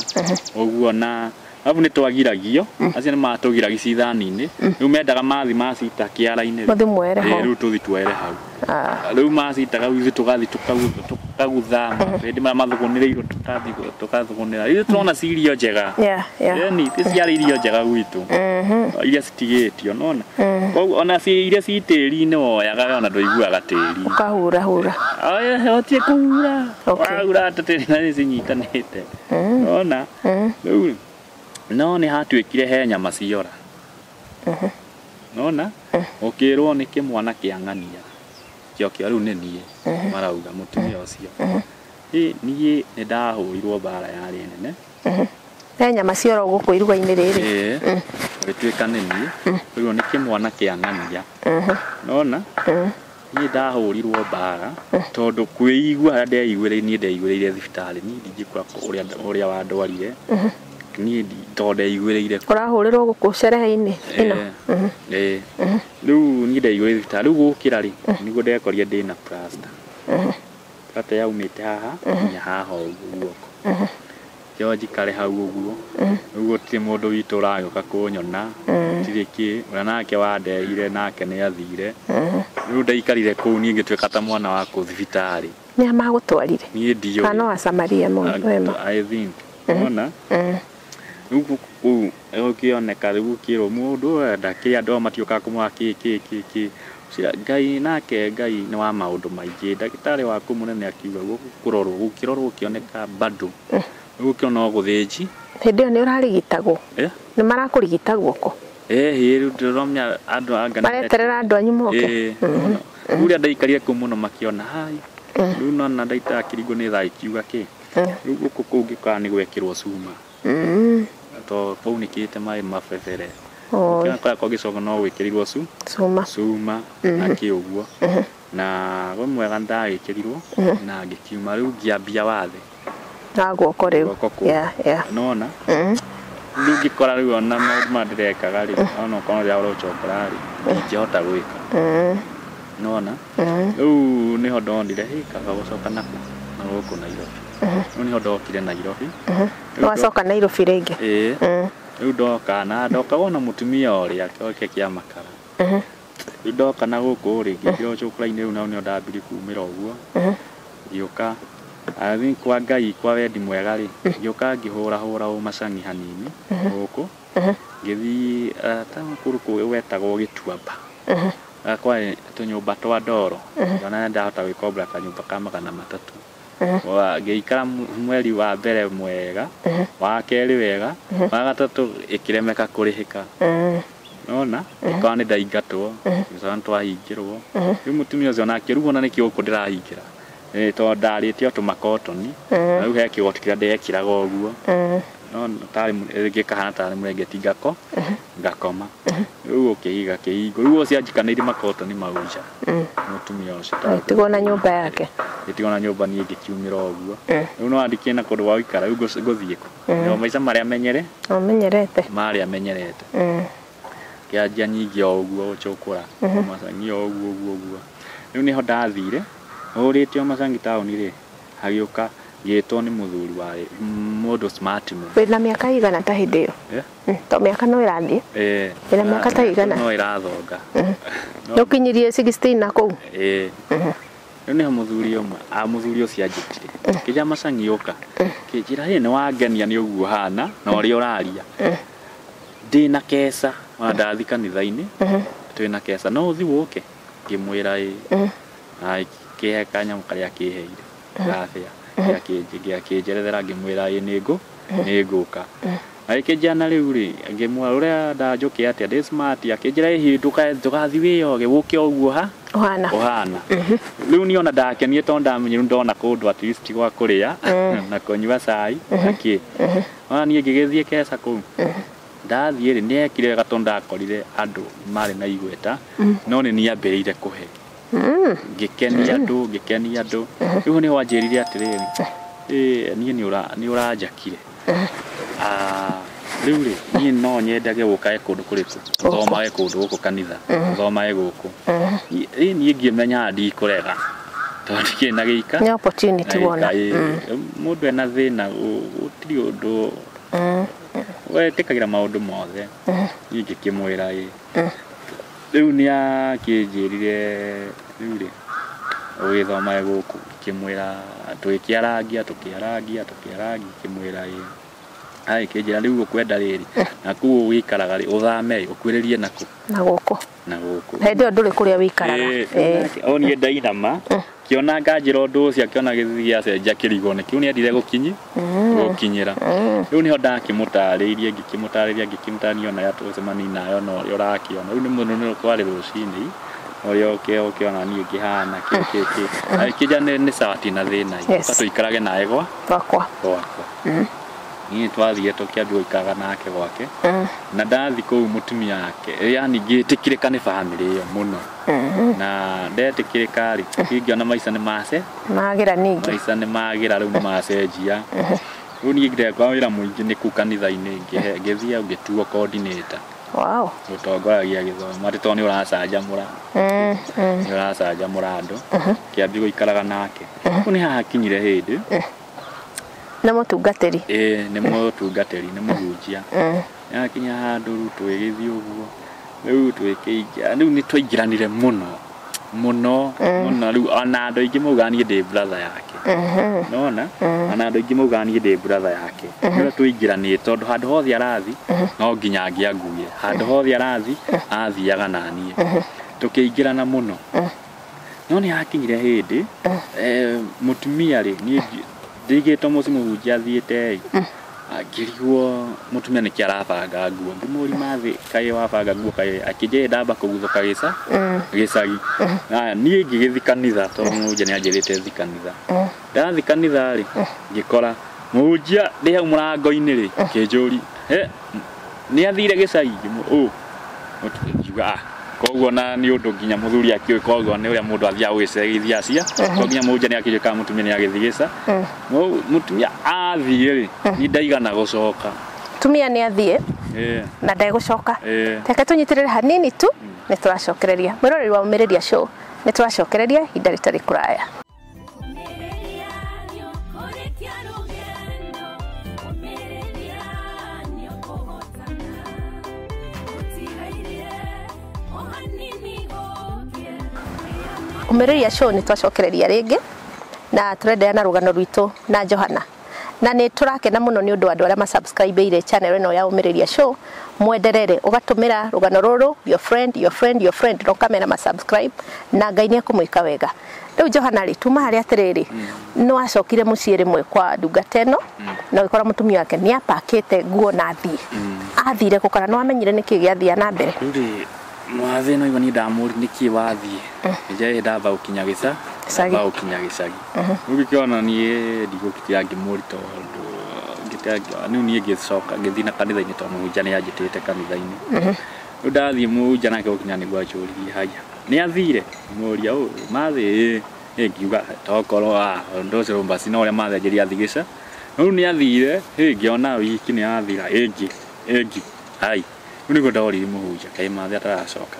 ũguo na arabu nĩ twagiragio acio nĩ matũgiragia cithani-inĩ rĩu mendaga mathi macita kĩara-inĩ mũthi mwere ho rĩu tũthi tuoere hau rĩu macitaga ithuĩ tũgathi tũkagutha hĩndĩ marĩa mathũgũnĩrĩirwo tũkathi tũkathũgũnĩra ithuĩ tũrona ci irio njega yani ti ciarĩ irio njega gwitũ iria citigĩtio nona koguo ona iria ci tĩri-inĩ woyaga ona ndũiguaga tĩri ũkahura hura ũtie kũhura wahura tĩri na nĩ cinyitanĩte nona rĩu no nĩ hatuĩkire he nyama ciora nona ũkĩrwo nĩ kĩmwana kĩa ng'ania kĩo kĩa rĩu nĩ niĩ marauga mũtumia ũcio niĩ nĩ ndahũrirwo mbara yarĩ nene he nyama ciora gũkũ iruga-inĩ rĩrĩ gũgĩtuĩka nĩ niĩ rĩu nĩ kĩmwana kĩa ng'ania nona niĩ ndahũrirwo mbara tondũ kwĩigua harĩa ndeiguĩrĩire niĩ ndeiguĩrĩire thibitarĩ niĩ ndingĩkora ũrĩa wandwarire niĩ tondũ ndeiguĩrĩire ũrahũrĩrwo gũkũ sherehe-inĩ ĩno rĩu niĩ ndeiguĩrĩire thibitarĩ rĩu gũkĩra rĩ nĩguo ndekorire ndĩna plaster plaster yaumĩte haha nginya haha ũguo guoko kĩo njikare hau ũguo rĩu gũtirĩ mũndũ witũ ũragĩũka kũnyona gũtirĩ kĩ ũrĩa nake wandehire nake nĩ athire rĩu ndaikarire kũu niĩ ngĩtuĩka ta mwana wa kũu thibitarĩ nĩa magũtwarire niĩ ndiũĩ kana wa Samaria mwema I think nona rĩu kũu gũkĩoneka rĩu gũkĩrwo mũndũ ndakĩrĩ andũ ao matiũkaga kũmwona kĩ kĩ kĩ kĩ Ngai nake Ngai nĩ wa maũndũ maingĩ ndagĩtarĩ waku mũnene akiuga gũkũ kũrorwo gũkĩrorwo gũkĩoneka bado rĩu gũkĩona no gũthĩnji hĩndĩ ĩyo nĩ ũrarigitagwo nĩ marakũrigita guoko ĩhĩ rĩu ndĩramenya andũ anga mareterera andũ anyu moke rĩu ũrĩa ndaikarire kũu mũno makĩona hai rĩu nona ndagĩtarĩ akĩringwo nĩ thaa ikiuga kĩ rĩu gũkũ kũu ngĩkora nĩ gwekĩrwo cuma to kwaunĩkĩte maĩ mabebere ũkĩona kũrĩa gĩcoka no gwĩkĩrirwo cuma na kĩ ũguo na gwĩ mwega ndagĩkĩrirwo na ngĩkiuma rĩu ngĩambia wathe na guoko rĩu nona rĩu ngĩkora rĩu ona maũndũ marĩa ndĩrekaga rĩ ona okorwo rĩrĩa ũrocokora rĩ ndingĩhota gwĩka nona rĩu nĩho ndonire hĩ kaba gũcoka naku na gũkũ Nairobi rĩu nĩho ndokire Nairobi. Wacoka Nairobi rĩngĩ? Ĩĩ rĩu ndoka na ndoka wona mũtumia ũrĩa oke kĩa makara rĩu ndoka na gũkũ rĩ ngĩingĩra ũcũkũra-inĩ rĩu nao nĩho ndambirie kumĩra ũguo ngĩũka I think kwa Ngai kwa wendi mwega rĩ ngĩũka ngĩhũra hũra ũmacangi hanini gũkũ ngĩthiĩ ta kũndũ kũu gwetagwo Gĩtuamba kwarĩ tũnyũmba twa ndoro ngĩona ndahota gwĩkombora kanyũmba ka 300 ngĩikara mweri wa mbere mwega wa kerĩ wega wa gatatũ ĩkĩremeka kũrĩhĩka nona ĩkorwo nĩ ndaingatwo ngĩcoka nĩtwahingĩrwo rĩu mũtumia ũcio nake rĩu ona nĩkĩo gũkũ ndĩrahingĩra tondũ ndarĩte o tũmakotoni na rĩu he kĩgoti kĩrĩa ndekĩraga ũguo no tarĩ gĩkahana tarĩ mũrengeti ngakoma rĩu ũkĩhiga kĩhingo rĩu ũcio anjikanĩire makotoni mau nja mũtumia ũcio tigwo na nyũmba yake tigwo na nyũmba niĩ ngĩkiumĩra ũguo rĩu no andikĩe na kũndũ gwa gũikara rĩu ngũthiĩ kũ no maica marĩa menyere menyerete marĩa menyerete kĩanjia nyingĩ o ũguo gũcũkũra macangi o ũguo ũguo ũguo rĩu nĩho ndathire hũrĩte o macangi taũni rĩ hagĩũka ngĩtwo nĩ mũthuri warĩ mũndũ smart mũno. Wĩna mĩaka igana ta hĩndĩ ĩyo? To mĩaka no ĩrathiĩ? Wĩna mĩaka ta igana? No ĩrathonga. Nĩũkinyirie 16 na kũu? Ĩĩ. Rĩu nĩho mũthuri ũmwe mũthuri ũcio anjĩtire kĩnja macangi ũka kĩnjĩra hĩ nĩ wangenia nĩ ũguo hana na ũrĩa ũraria ndĩna keca ona ndathi kanitha-inĩ twĩna keca no ũthi wũke ngĩmwĩra ĩĩ na kĩhe kanyamũ karĩa kĩheire gabĩa gĩakĩnjerethera ngĩmwĩra ĩĩ nĩngũka agĩkĩnjĩra na rĩu rĩ ngĩmwĩra ũrĩa ndanjũke atĩa ndĩ smart akĩnjĩra ĩhĩ ndũgathiĩ wĩyoge wũke ũguo ha ũhana rĩu niĩ ona ndakenire tondũ ndamenyire ndona kũndũ at least gwa kũrĩa na kũnyua cai na kĩ ona niĩ ngĩgĩthiĩ keca kũu ndathiĩ rĩ nĩekire wega tondũ ndakorire andũ marĩ na igweta no nĩ niĩ ambĩrĩire kũhe ngĩkenia andũ rĩu nĩho anjĩrire atĩrĩrĩ niĩ nĩ ũranjakire rĩu rĩ niĩ no nyendage gũkage kũndũ kũrĩkũ thomage kũndũ gũkũ kanitha thomage gũkũ niĩ ngĩmenya ndikũrega tondũ ndikĩrĩ na gĩika nĩ opportunity wona mũndũ ena thĩna gũtirĩ ũndũ wetĩkagĩra maũndũ mothe niĩ ngĩkĩmwĩra ĩ rĩu nĩ akĩnjĩrire rĩu rĩ ũgĩthomage gũkũ ngĩkĩmwĩra tũgĩkĩarangia ngĩkĩmwĩra ĩ agĩkĩnjĩra rĩu ũkwenda rĩrĩ na kũu ũgĩikaraga rĩ ũthame rĩ ũkuĩrĩrie nakũ na gũkũ hĩndĩ ĩyo ndũrĩ kũrĩa wĩikaraga o niĩ ndainama kĩona nganjĩra ũndũ ũcio akĩona gĩthithi gĩacenjia kĩrigwo nĩ kĩu nĩendire gũkinyĩra rĩu nĩho ndakĩmũtarĩirie ngĩkĩmũtarĩria ona tũgũcemania nayo na ũrĩa ũrakĩona rĩu nĩ mũno nĩ kwarĩ rũcinĩ ũrĩa ũkĩona niĩ ngĩhana kĩ agĩkĩnjĩra nĩ sawa ti na thĩna ũka tũikarage nawe gwakwa niĩ twathire tũkĩambia gũikaraga nake gwake na ndathi kũu mũtumia wake yani ngĩtĩkĩrĩka nĩ bamĩrĩ ĩyo mũno na ndetĩkĩrĩka rĩ ngĩona maica nĩ mace magĩra ningĩ maica nĩ magĩra rĩu nĩ macenjia rĩu niĩ ndekwa wĩra mũingĩ nĩ kũu kanitha-inĩ ngĩthiĩ ngĩtuo coordinator. Wow. Gũtongoragia gĩthomo atĩ tondũ nĩ ũracanjamũra nĩ ũracanjamũra andũ kĩambia gũikaraga nake rĩu nĩ hakinyire hĩndĩ nĩ mũtungatĩri ĩĩ nĩ mũtungatĩri nĩ mũhunjia yakinya handũ rĩu twĩgĩthiĩ ũguo rĩu twĩkĩingĩra rĩu nĩ twaingĩranire mũno mũno mũno rĩu ona andũ aingĩ maugaga niĩ ndĩ brother yake nona ona andũ aingĩ maugaga niĩ ndĩ brother yake nĩwe tũingĩranĩte tondũ handũ hothe arathi no nginya angĩanguire handũ hothe arathi athiaga na niĩ tũkĩingĩrana mũno no nĩ hakinyire hĩndĩ mũtumia rĩ niĩ ndigĩtwo mũciĩ mũhunjia athiĩte ĩ ngĩrigwo mũtumia nĩkĩ arabanga nguo ngĩmũria mathĩ kaĩ wabanga nguo kaĩ akĩnjĩra ndamba kũguthũka gĩcagi na niĩ ngĩgĩthiĩ kanitha tondũ mũhunjia nĩanjĩrĩte thiĩ kanitha ndathiĩ kanitha rĩ ngĩkora mũhunjia ndĩ hau mũrango-inĩ rĩ kĩnjũri nĩ athire gĩcagi ngiuga koguo na nĩ ũndũ nginya mũthuri akĩũĩ koguo nĩ ũrĩa mũndũ athiaga gũgĩcegithia acia koguo nginya mũhunjia nĩ akĩnjũĩ kana mũtumia nĩ agĩthiĩ gĩca mũtumia athiĩ rĩ niĩ ndaigana gũcoka mũtumia nĩ athiĩ Na ndegũcoka. Reke tũnyitĩrĩre hanini tu nĩ tũracokereria. Mwĩroreri wa Ũmĩrĩria Show nĩ tũracokereria ihinda rĩtarĩ kũraya. Ũmĩrĩria Show nĩ twacokereria rĩngĩ na tũrenderea na rũgano rwitũ na Johana. Na nĩ tũrakena mũno nĩ ũndũ wa andũ arĩa masubscribe-ire channel ĩno ya Ũmĩrĩria Show. Mwenderere ũgatũmĩra rũgano rũrũ your friend your friend your friend na ũkamera ma subscribe na Ngai nĩ ekũmwĩka wega. Rĩu Johana rĩ, tuma harĩa atĩrĩrĩ, nĩ wacokire mũciĩ rĩmwe kwa ndungata ĩno na ũgĩkora mũtumia wake nĩ apakĩte nguo na athiĩ. Athire kũ kana nĩ wamenyire nĩkĩ gĩathia na mbere? Rĩu rĩ, mwathĩ no igua niĩ ndamũri nĩkĩ wathiĩ. Nja ndamba gũkinya gĩca Gĩcagi. Gũkinya gĩcagi. Rĩu ngĩkĩona niĩ ndigũkitia ngĩmũri tondũ rĩu niĩ ngĩcoka ngĩthiĩ na kanitha-inĩ tondũ mũhunjia nĩ anjĩtĩte kanitha-inĩ. Rĩu ndathiĩ mũhunjia nake gũkinya nĩguo anjũririe haya nĩ athire, mũria ũ mathĩ ĩ ngiuga tokorwo ũndũ ũcio basi no ũrĩa mathĩ anjĩrire athiĩ gĩca. Rĩu nĩ athire, ngĩona wiki nĩ yathira ĩngĩ ĩngĩ ai. Rĩu nĩguo ndoririe mũhunjia kaĩ mathĩ ataracoka.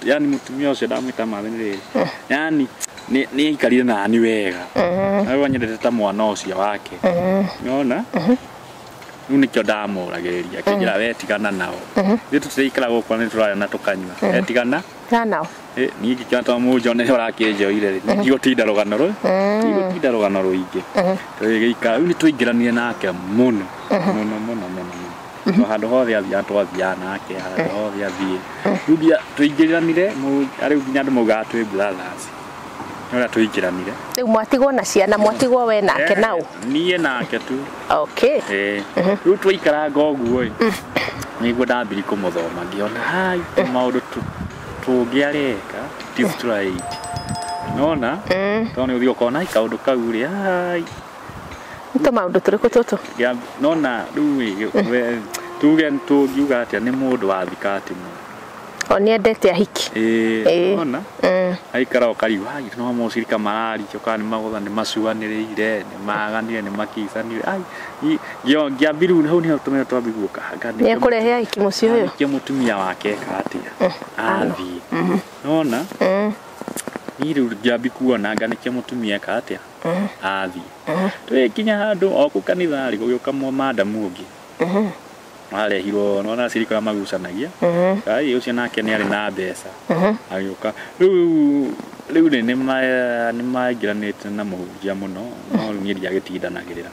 Yani mũtumia ũcio ndamwĩta mathĩ nĩ rĩrĩ, yani nĩ aikarire nani wega. Rĩu anyendete ta mwana ũcio wake. Nĩwona? Rĩu nĩkĩo ndamũragĩrĩria akĩnjĩra we tigana nao. Ithuĩ tũtiraikara gũkũ nĩ tũrarĩa na tũkanyua. We tigana nao. Niĩ ngĩkĩona tondũ mũhunjia nĩwe ũrakĩnjoire rĩ, ndigũtinda rũgano rũu. Ndigũtinda rũgano rũingĩ. Tũgĩgĩikara, rĩu nĩ twaingĩranire nake mũno mũno mũno mũno mũno. Handũ hothe athiaga twathiaga nake, handũ hothe athiĩ. Rĩu nginya tũingĩranire, rĩu nginya andũ maugaga twĩ brothers. Nĩ ũrĩa tũingĩranire. Rĩu mwatigwo na ciana, mwatigwo we nake nau? Niĩ nake tu. Okay. Rĩu twaikaranga ũguo ĩ, nĩguo ndambirie kũmũthoma ngĩona hai maũndũ tũngĩareka ti straight. Nona? Tondũ nĩ ũthiĩ ũkona kaũndũ kau rĩ, hai. Nĩ tũmaũndũ tũrĩkũ tũtũ? Nona rĩu ĩ, tuge tũngiuga atĩa nĩ mũndũ wa thikati mũno. O nĩ endete ahiki. Nona? Aikara ũkarigwo, ai no mũcirika mararia kana nĩ magũtha nĩ macuanĩrĩire, nĩ maganire, nĩ makicanire. Ai, ngĩambi rĩu hau nĩho tũmenya twambi guoka. Nĩ ekũrehe ahiki mũciĩ ũyũ? Nĩkĩo mũtumia wake eka atĩa? Athiĩ. Nona? Niĩ rĩu ngĩambi kuona anga nĩkĩo mũtumia eka atĩa? Athiĩ. Tũgĩkinya handũ o kũu kanitha rĩ, gũgĩũka madamu ũngĩ. Arehirwo nona cirika magucanagia. Ai ũcio nake nĩ arĩ na mbeca. Agĩũka. Rĩu nĩ maingĩranĩte na mũhunjia mũno, no rĩu niĩ ndiagĩtindanagĩrĩra.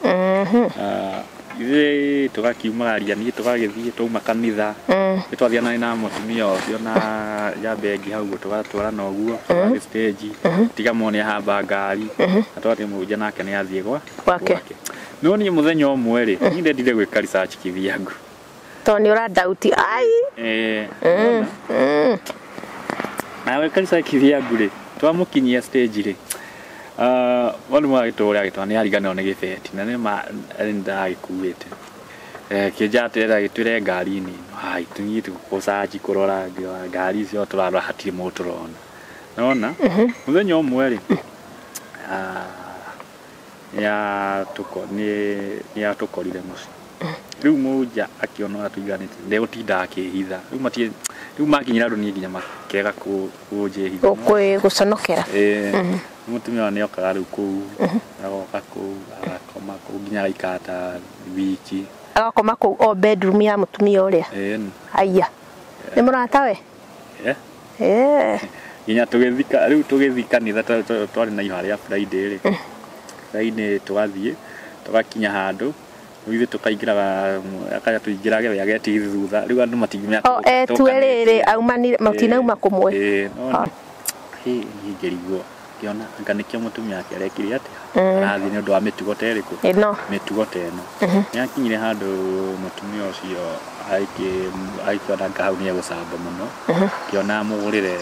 Ithuĩ tũgakiumagaria, niĩ tũgagĩthiĩ twauma kanitha. Nĩ twathianaga na mũtumia ũcio na njamba ĩngĩ hau tũgatwarana ũguo, tũgathiĩ stage, tiga mone ahamba ngari, na twathiĩ mũhunjia nake nĩ athiĩ gwake. No niĩ mũthenya ũmwe rĩ, niĩ ndendire gwĩka research kĩbyangu. Tondũ nĩ ũrandauti ai. Na gwĩka research kĩbyangu rĩ, twamũkinyia stage rĩ, mwarimũ agĩtũra agĩtwara nĩ ariganĩrwo nĩ gĩbeti na nĩ ma ndagĩkuĩte. Kĩnja atĩrĩra agĩtwĩre ngari-inĩ, hai tũthiĩ gũcaci kũrora ngari icio tũrarora hatirĩ mũndũ tũrona. Nĩwona? Mũthenya ũmwe rĩ, nĩ atũkorire mũciĩ. Rĩu mũhunjia akĩona ũrĩa tũiganĩte ndegũtinda akĩhitha. Rĩu makinyĩra andũ niĩ nginya makĩrega kũnjĩhitha. Gũconokera. Mũtumia nĩ okaga rĩu kũu, agoka kũu, agakoma kũu nginya agaikara ta wiki. Agakoma kũu o bedroom ya mũtumia ũrĩa? Aya. Nĩ mũratawe? Nginya tũgĩthika, rĩu tũgĩthiĩ kanitha twarĩ na ihoya rĩa Friday rĩ. Friday tũgathiĩ, tũgakinya handũ, rĩu ithuĩ tũkaingĩraga, akaya tũingĩrage we agetigithia thutha. Rĩu andũ matingĩmenya O etue rĩrĩ aumanire matinauma kũmwe. Nona. Niĩ ngĩrigwo ngĩona anga nĩkĩo mũtumia wake arekire atĩa? Arathiĩ nĩ ũndũ wa mĩtugo ta ĩrĩkũ? Ĩno. Mĩtugo ta ĩno. Nĩ akinyire handũ mũtumia ũcio agĩkĩona anga hau nĩ egũcamba mũno. Ngĩona amũgũrĩre,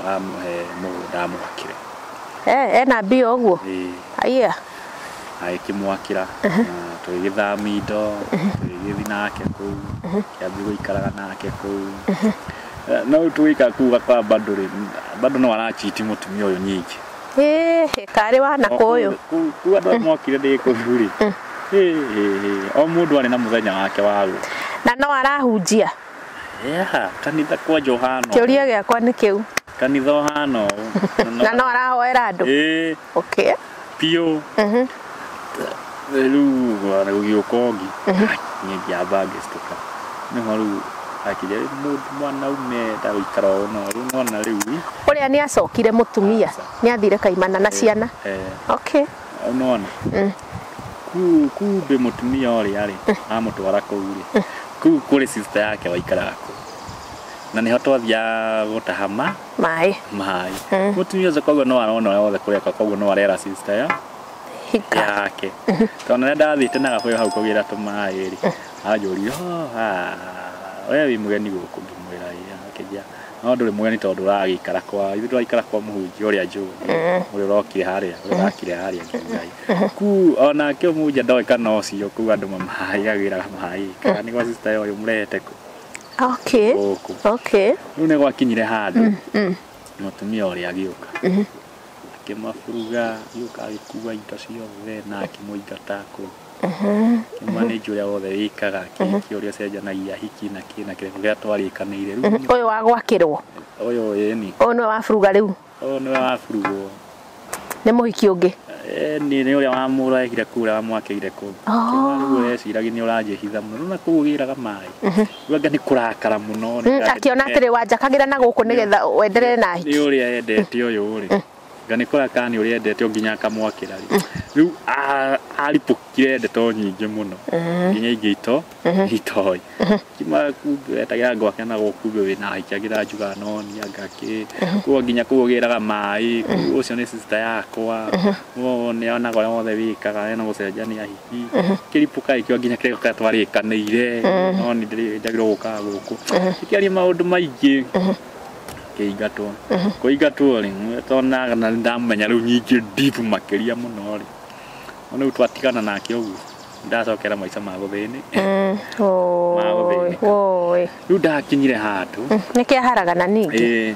amũhe mũgũnda amwakĩre. Ena mbia ũguo? Aya. Agĩkĩmwakĩra na tũgĩgĩthamia indo, tũgĩgĩthiĩ nake kũu, kĩambia gũikaraga nake kũu. No rĩu tũgĩikara kũu ũgakora bado rĩ, bado no arachiti mũtumia ũyũ nyingĩ. Karĩ wa nakũ ũyũ? Kũu andũ arĩa mokire ndĩ kũu rĩ, o mũndũ arĩ na mũthenya wake wa gũka. Na no arahunjia. Yeah, kanitha kwa Johana. Kĩũria gĩakwa nĩ kĩu. Kanitha ũhana ũũ. Na no arahoera andũ. Ĩĩ. Okay. Piũ. Rĩu gũgĩũka ũngĩ. Niĩ ngĩamba ngĩcitũka. Nĩho rĩu akĩnjĩra mũndũ mwanaume ndagũikara ũũ no rĩu nona rĩu. Ũrĩa nĩ acokire mũtumia. Nĩ athire kaimana na ciana. Okay. Nona. Kumbe mũtumia ũrĩa rĩ amũtwara kũu rĩ. Kũu kũrĩ sister yake waikaraga kũu. Na nĩho twathiaga gũtaha maĩ. Maĩ. Mũtumia ũcio koguo no arona ũrĩa wothe kũreka koguo no arera sister ya yake. Tondũ nĩ ndathiĩte na gabũyũ hau kũgĩra tũmaĩ rĩ. Anjũririe, we wĩ mũgeni gũkũ? Ngĩmwĩra ĩĩ. Akĩnjĩra no ndũrĩ mũgeni tondũ ũragĩikara kwa ithuĩ tũraikara kwa mũhunjia ũrĩa njũĩ ũrĩa ũrokire harĩa ũrĩa ũrakire harĩa ngiuga kuu onake mũhunjia ndoĩ kana ũcio kũu andũ mamahayagĩra maĩ kana nĩ gwa sister ũyũ mũrehete kũ. Okay. Okay. Rĩu nĩ gwakinyire handũ mũtumia ũrĩa agĩũka akĩmaburuga agĩũka agĩkua indo ciothe na akĩmũingata kũu. Kĩmanĩnji ũrĩa wothe wĩkaga kĩhiki ũrĩa ũcenjanagia hiki na kĩ na kĩrĩko kĩrĩa twarĩkanĩire rĩu. Ũyũ wa gwakĩrwo. Ũyũ ĩni. Ũyũ nĩwe waburuga rĩu. Ũyũ nĩwe waburugwo. Nĩ mũhiki ũngĩ. Nĩ ũrĩa wamũrehire kũu ũrĩa wamwakĩire kũu. Rĩu ũreciragia nĩ ũranjĩhitha mũno rĩu na kũu ũgĩraga maĩ. Rĩu anga nĩ kũrakara mũno. Akĩona atĩrĩ wanjakagĩra na gũkũ nĩgetha wenderere na hiki. Nĩ ũrĩa endete ũyũ rĩ. Nga nĩ kũrakara nĩ ũrĩa endete nginya akamwakĩra rĩ. Rĩu aripũkire ndeto nyingĩ mũno nginya ingĩ itoĩ. Kima kumbe etagĩra ngwake na gũkumbe wĩna hiki agĩra njuga noni anga kĩ. Koguo nginya kũu ũgĩraga maĩ kũu ũcio nĩ sister yakwa. Nĩ onaga ũrĩa wothe wĩkaga ena gũcenjania hiki. Kĩripũka gĩkĩo nginya kĩrĩko kĩrĩa twarĩkanĩire no nĩ njagĩrĩirwo gũkaga gũkũ. Gĩkĩaria maũndũ maingĩ. Kĩingatwo. Kũingatwo rĩ tonaga na ndamenya rĩu nyingĩ deep makĩria mũno rĩ. No rĩu twatigana nake ũguo ndacokera maica ma gũthĩnĩ. Rĩu ndakinyire handũ. Nĩkĩ aharagana ningĩ?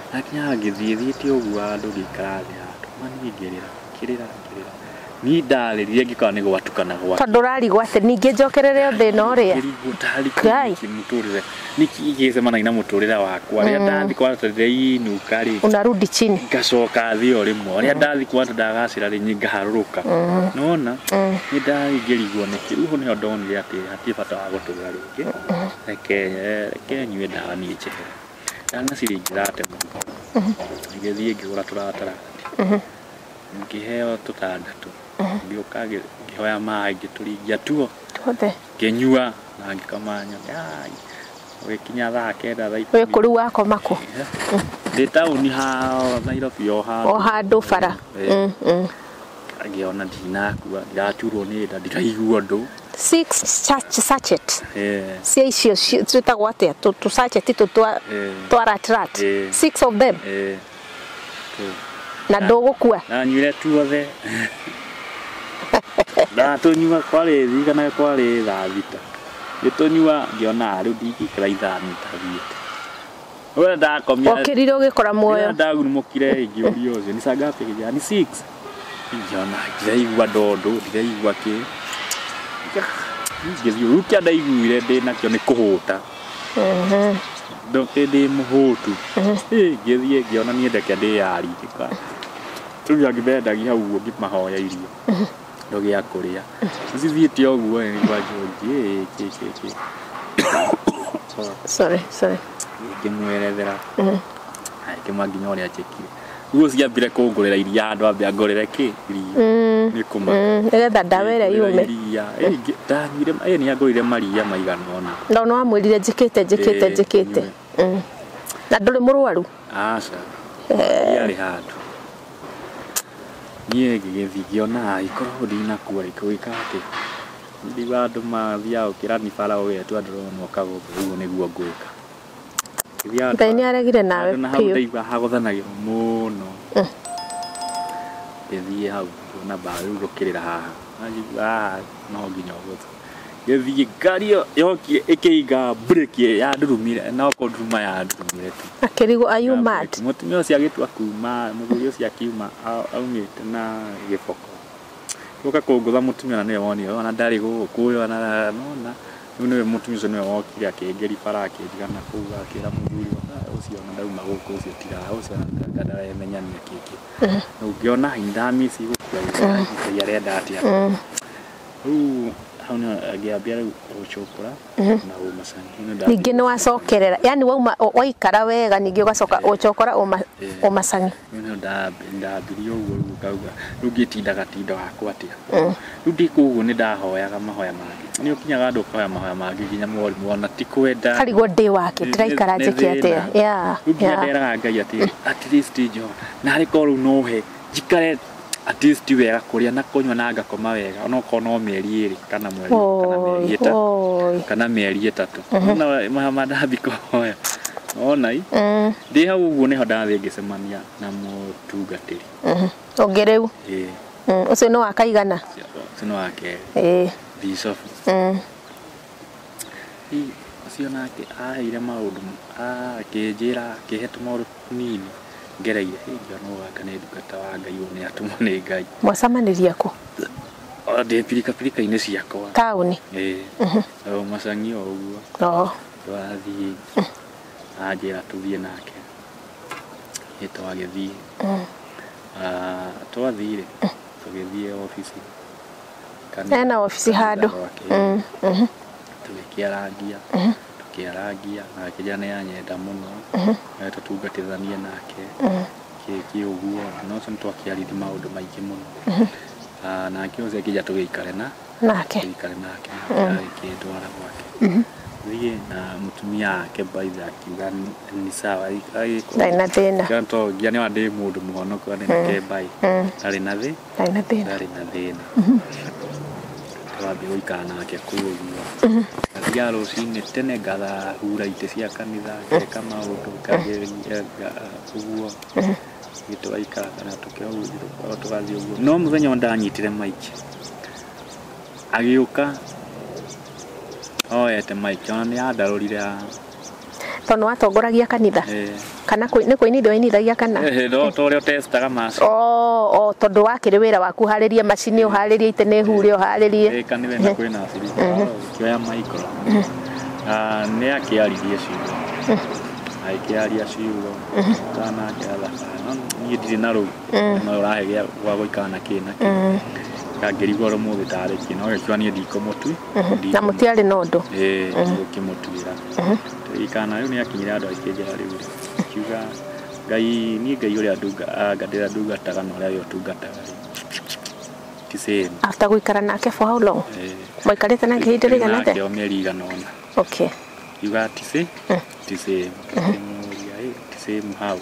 Ndakinya ngĩthiĩ thiĩte ũguo handũ ngĩikara thĩ handũ. Ma niĩ ngĩrĩra ngĩrĩra ngĩrĩra. Niĩ ndarĩrire ngĩkora nĩ gwatukana gwake. Tondũ ũrarigwo atĩ ningĩ njokerere thĩna ũrĩa. Ngĩrigwo tarĩ kĩ mũtũrĩre. Nĩkĩ gĩcemanagia na mũtũrĩre wakwa. Rĩrĩa ndathi kwata ndĩinũka rĩ. Unarudi chini. Ngacoka thĩ o rĩmwe. Rĩrĩa ndathi kwata ndagacĩra rĩ ngaharũrũka. Nĩwona? Nĩ ndaingĩrigwo nĩkĩ. Rĩu nĩho ndonire atĩ hatirĩ bata wa gũtũra rĩngĩ. Reke nyue ndawa niĩ njehere. Ndarĩ na ciringi thate mũhuko. Ngĩthiĩ ngĩgũra tũratarati. Ngĩheo tũtandatũ. Ngĩũka ngĩhoya maĩ ngĩtũringia tuo. Tuothe. Ngĩnyua na ngĩkoma nyone. Ũgĩkinya thaa kenda thaa ikũmi. Wĩ kũ rĩu wakoma kũ? Ndĩ taũni ha Nairobi o handũ. O handũ bara. Ngĩona ndinakua ndiraturwo nĩ nda ndiraigua ũndũ. 6 sachet. Cia icio ciĩtagwo atĩa? Tũ sachet tũ twa rat rat. 6 of them. Na ndũgũkua. Na nyuire tuothe. Ndatũnyua kwarĩ ririkanaga kwarĩ thaa thita. Ngĩtũnyua ngĩona rĩu ndingĩikara ithaa nĩtathiĩte. Ũrĩa ndakomire. Ũkĩrire ũgĩkora muoyo. Rĩrĩa ndagurumũkire ngĩũria ũcio nĩ saa ngapi? Akĩnjĩra nĩ 6. Ngĩona ndiraigua ndondũ ndiraigua kĩ. Ngĩthiĩ rĩu kĩrĩa ndaiguire ndĩnakĩo nĩ kũhũta. Ndĩ mũhũtu. Ngĩthiĩ ngĩona niĩ ndeke ndĩyarie. Rĩu angĩ mendagia hau ũguo ngĩmahoya irio. Ndũgĩa kũrĩa. Cithiĩte ũguo nĩ kwa George kĩ. Sorry, sorry. Ngĩmwerethera. Ngĩmwa nginya ũrĩa njĩkire. Rĩu ciambire kũngũrĩra iria handũ ambe angũrĩre kĩ iria. Nĩ kũmaka. Nĩgetha ndawa ĩrĩa yume. Iria. Ndanyuire nĩ angũrĩire maria maigana ũna. No nĩ wamwĩrire njĩkĩte njĩkĩte njĩkĩte. Na ndũrĩ mũrwaru? Aca. Ndiarĩ handũ. Niĩ ngĩgĩthiĩ ngĩona ikorwo ndinakua gwĩka atĩa. Ndigua andũ mathiaga gũkĩra bara ũgetua andũ moka gũkũ ũguo nĩguo ngwĩka. Ngai nĩ aregire nawe na hau ndaigua hagũthanagĩrwo mũno. Ngĩthiĩ hau ngĩona mbaũ rĩu ngũkĩrĩra haha. Njigua haha no nginya ũgũthiĩ. Ngĩthiĩ ngari ĩyo yokire ĩkĩinga breki yandurumire no kũnduruma yandurumire tu. Akĩrigwo are you mad? Mũtumia ũcio agĩtua kuma mũthuri ũcio akiuma aumĩte na gĩboko. Gũka kũngũtha mũtumia na nĩwe wonire ona ndarĩ gũkũ ũyũ ona nona. Rĩu nĩwe mũtumia ũcio nĩwe wokire akĩngeri bara akĩnjiga na kũu akĩra mũthuri ũcio ona ndauma gũkũ ũcio tiga ũcio anga ndaremenyania kĩkĩ. Ũngĩona ndamici gũkua Ngai arenda atĩa. Rĩu hau nĩho ngĩambia rĩu gũcũkũra na ũmacani. Ningĩ nĩ wacokerera yani wauma waikara wega ningĩ ũgacoka ũcokora ũmacani. Rĩu nĩho ndambirie ũguo rĩu ngauga rĩu ngĩtindaga tinda wakwa atĩa. Rĩu ndĩ kũu ũguo nĩ ndahoyaga mahoya mangĩ. Nĩ ũkinyaga handũ ũkahoya mahoya mangĩ nginya mwarimũ ona ti kwenda. Karigwo ndĩ wake ndĩraikara njĩke atĩa. Yeah. Rĩu nginya nderaga Ngai atĩ at least Jehova narĩ korwo rĩu no ũhe njikare at least wega kũrĩa na kũnyua na ngakoma wega onokorwo no mĩeri ĩrĩ kana mweri kana mĩeri ĩtatũ kana mĩeri ĩtatũ. Ona mandambi kũhoya. Ona i ndĩ hau ũguo nĩho ndathiĩ ngĩcemania na mũtungatĩri. Ũngĩ rĩu. Ũcio nĩ wa kaigana? Ũcio nĩ wa kerĩ. Bishop. Ũcio nake aheire maũndũ akĩnjĩra akĩhe tũmaũndũ tũnini ngereire ngĩona ũyũ anga nĩ ndungata wa Ngai ũyũ nĩ atũmwo nĩ Ngai. Mwacemanirie kũ? Ndĩ pirikapirika-inĩ ciakwa. Taũni? Ĩĩ. O macang'i o ũguo. Twathiĩ anjĩra tũthiĩ nake. Ĩ twagĩthiĩ. Twathiĩ rĩ tũgĩthiĩ obici. Ena obici handũ. Tũgĩkĩarangia. Tũkĩarangia na akĩnjĩra nĩ anyenda mũno. Tũtungatithanie nake. Kĩ ũguo na ũcio nĩ twakĩaririe maũndũ maingĩ mũno. Nake ũcio akĩnjĩra tũgĩikare na nake. Tũgĩikare nake akĩndwara gwake. Thiĩ na mũtumia wake baitha akiuga ni sawa. Ndarĩ na thĩna. Nginya nĩona ndĩ mũndũ mũhonoku nake bai. Ndarĩ na thĩ. Ndarĩ na thĩna. Ndarĩ na thĩna. Twambia gũikara nake kũu ũguo. Ngathiaga rũcinĩ tene ngathahura itĩ cia kanitha ngeka maũndũ ngageria ũguo. Tũgaikara kana tũgathiĩ ũguo. No mũthenya ũmwe ndanyitire Mike. Agĩũka oete Mike ona nĩ andarũrire haha. Tondũ watongoragia kanitha? Kana nĩ kũinithia wainithagia kana? No ta ũrĩa ũtestaga macini. O tondũ wakĩrĩ wĩra waku ũharĩrie macini ũharĩrie itĩ nĩ hure ũharĩrie. Kanitha ĩno kwĩna cirika ũkĩoya micro. Nĩ akĩaririe ciugo. Agĩkĩaria ciugo. Nake athaka. No niĩ ndirĩ na rũu. No ũrahe gĩa gwa gũikara na kĩ na kĩ. Ngĩrigwo ũmũthĩ tarĩ kĩ no gĩkiuga niĩ ndikũmũtui. Na mũtiarĩ na ũndũ. Ndikũmũtuĩra. Tũgĩikara na rĩu nĩ akinyire handũ akĩnjĩra rĩu akiuga Ngai niĩ Ngai ũrĩa ndĩra ndungataga na ũrĩa we ũtungataga rĩ ti same. After gũikara nake for how long? Mwaikarĩte nake ihinda rĩigana atĩa? Nake o mĩeri igana ũna. Okay. Akiuga ti same. Ti same. Ngĩmũria ti same how?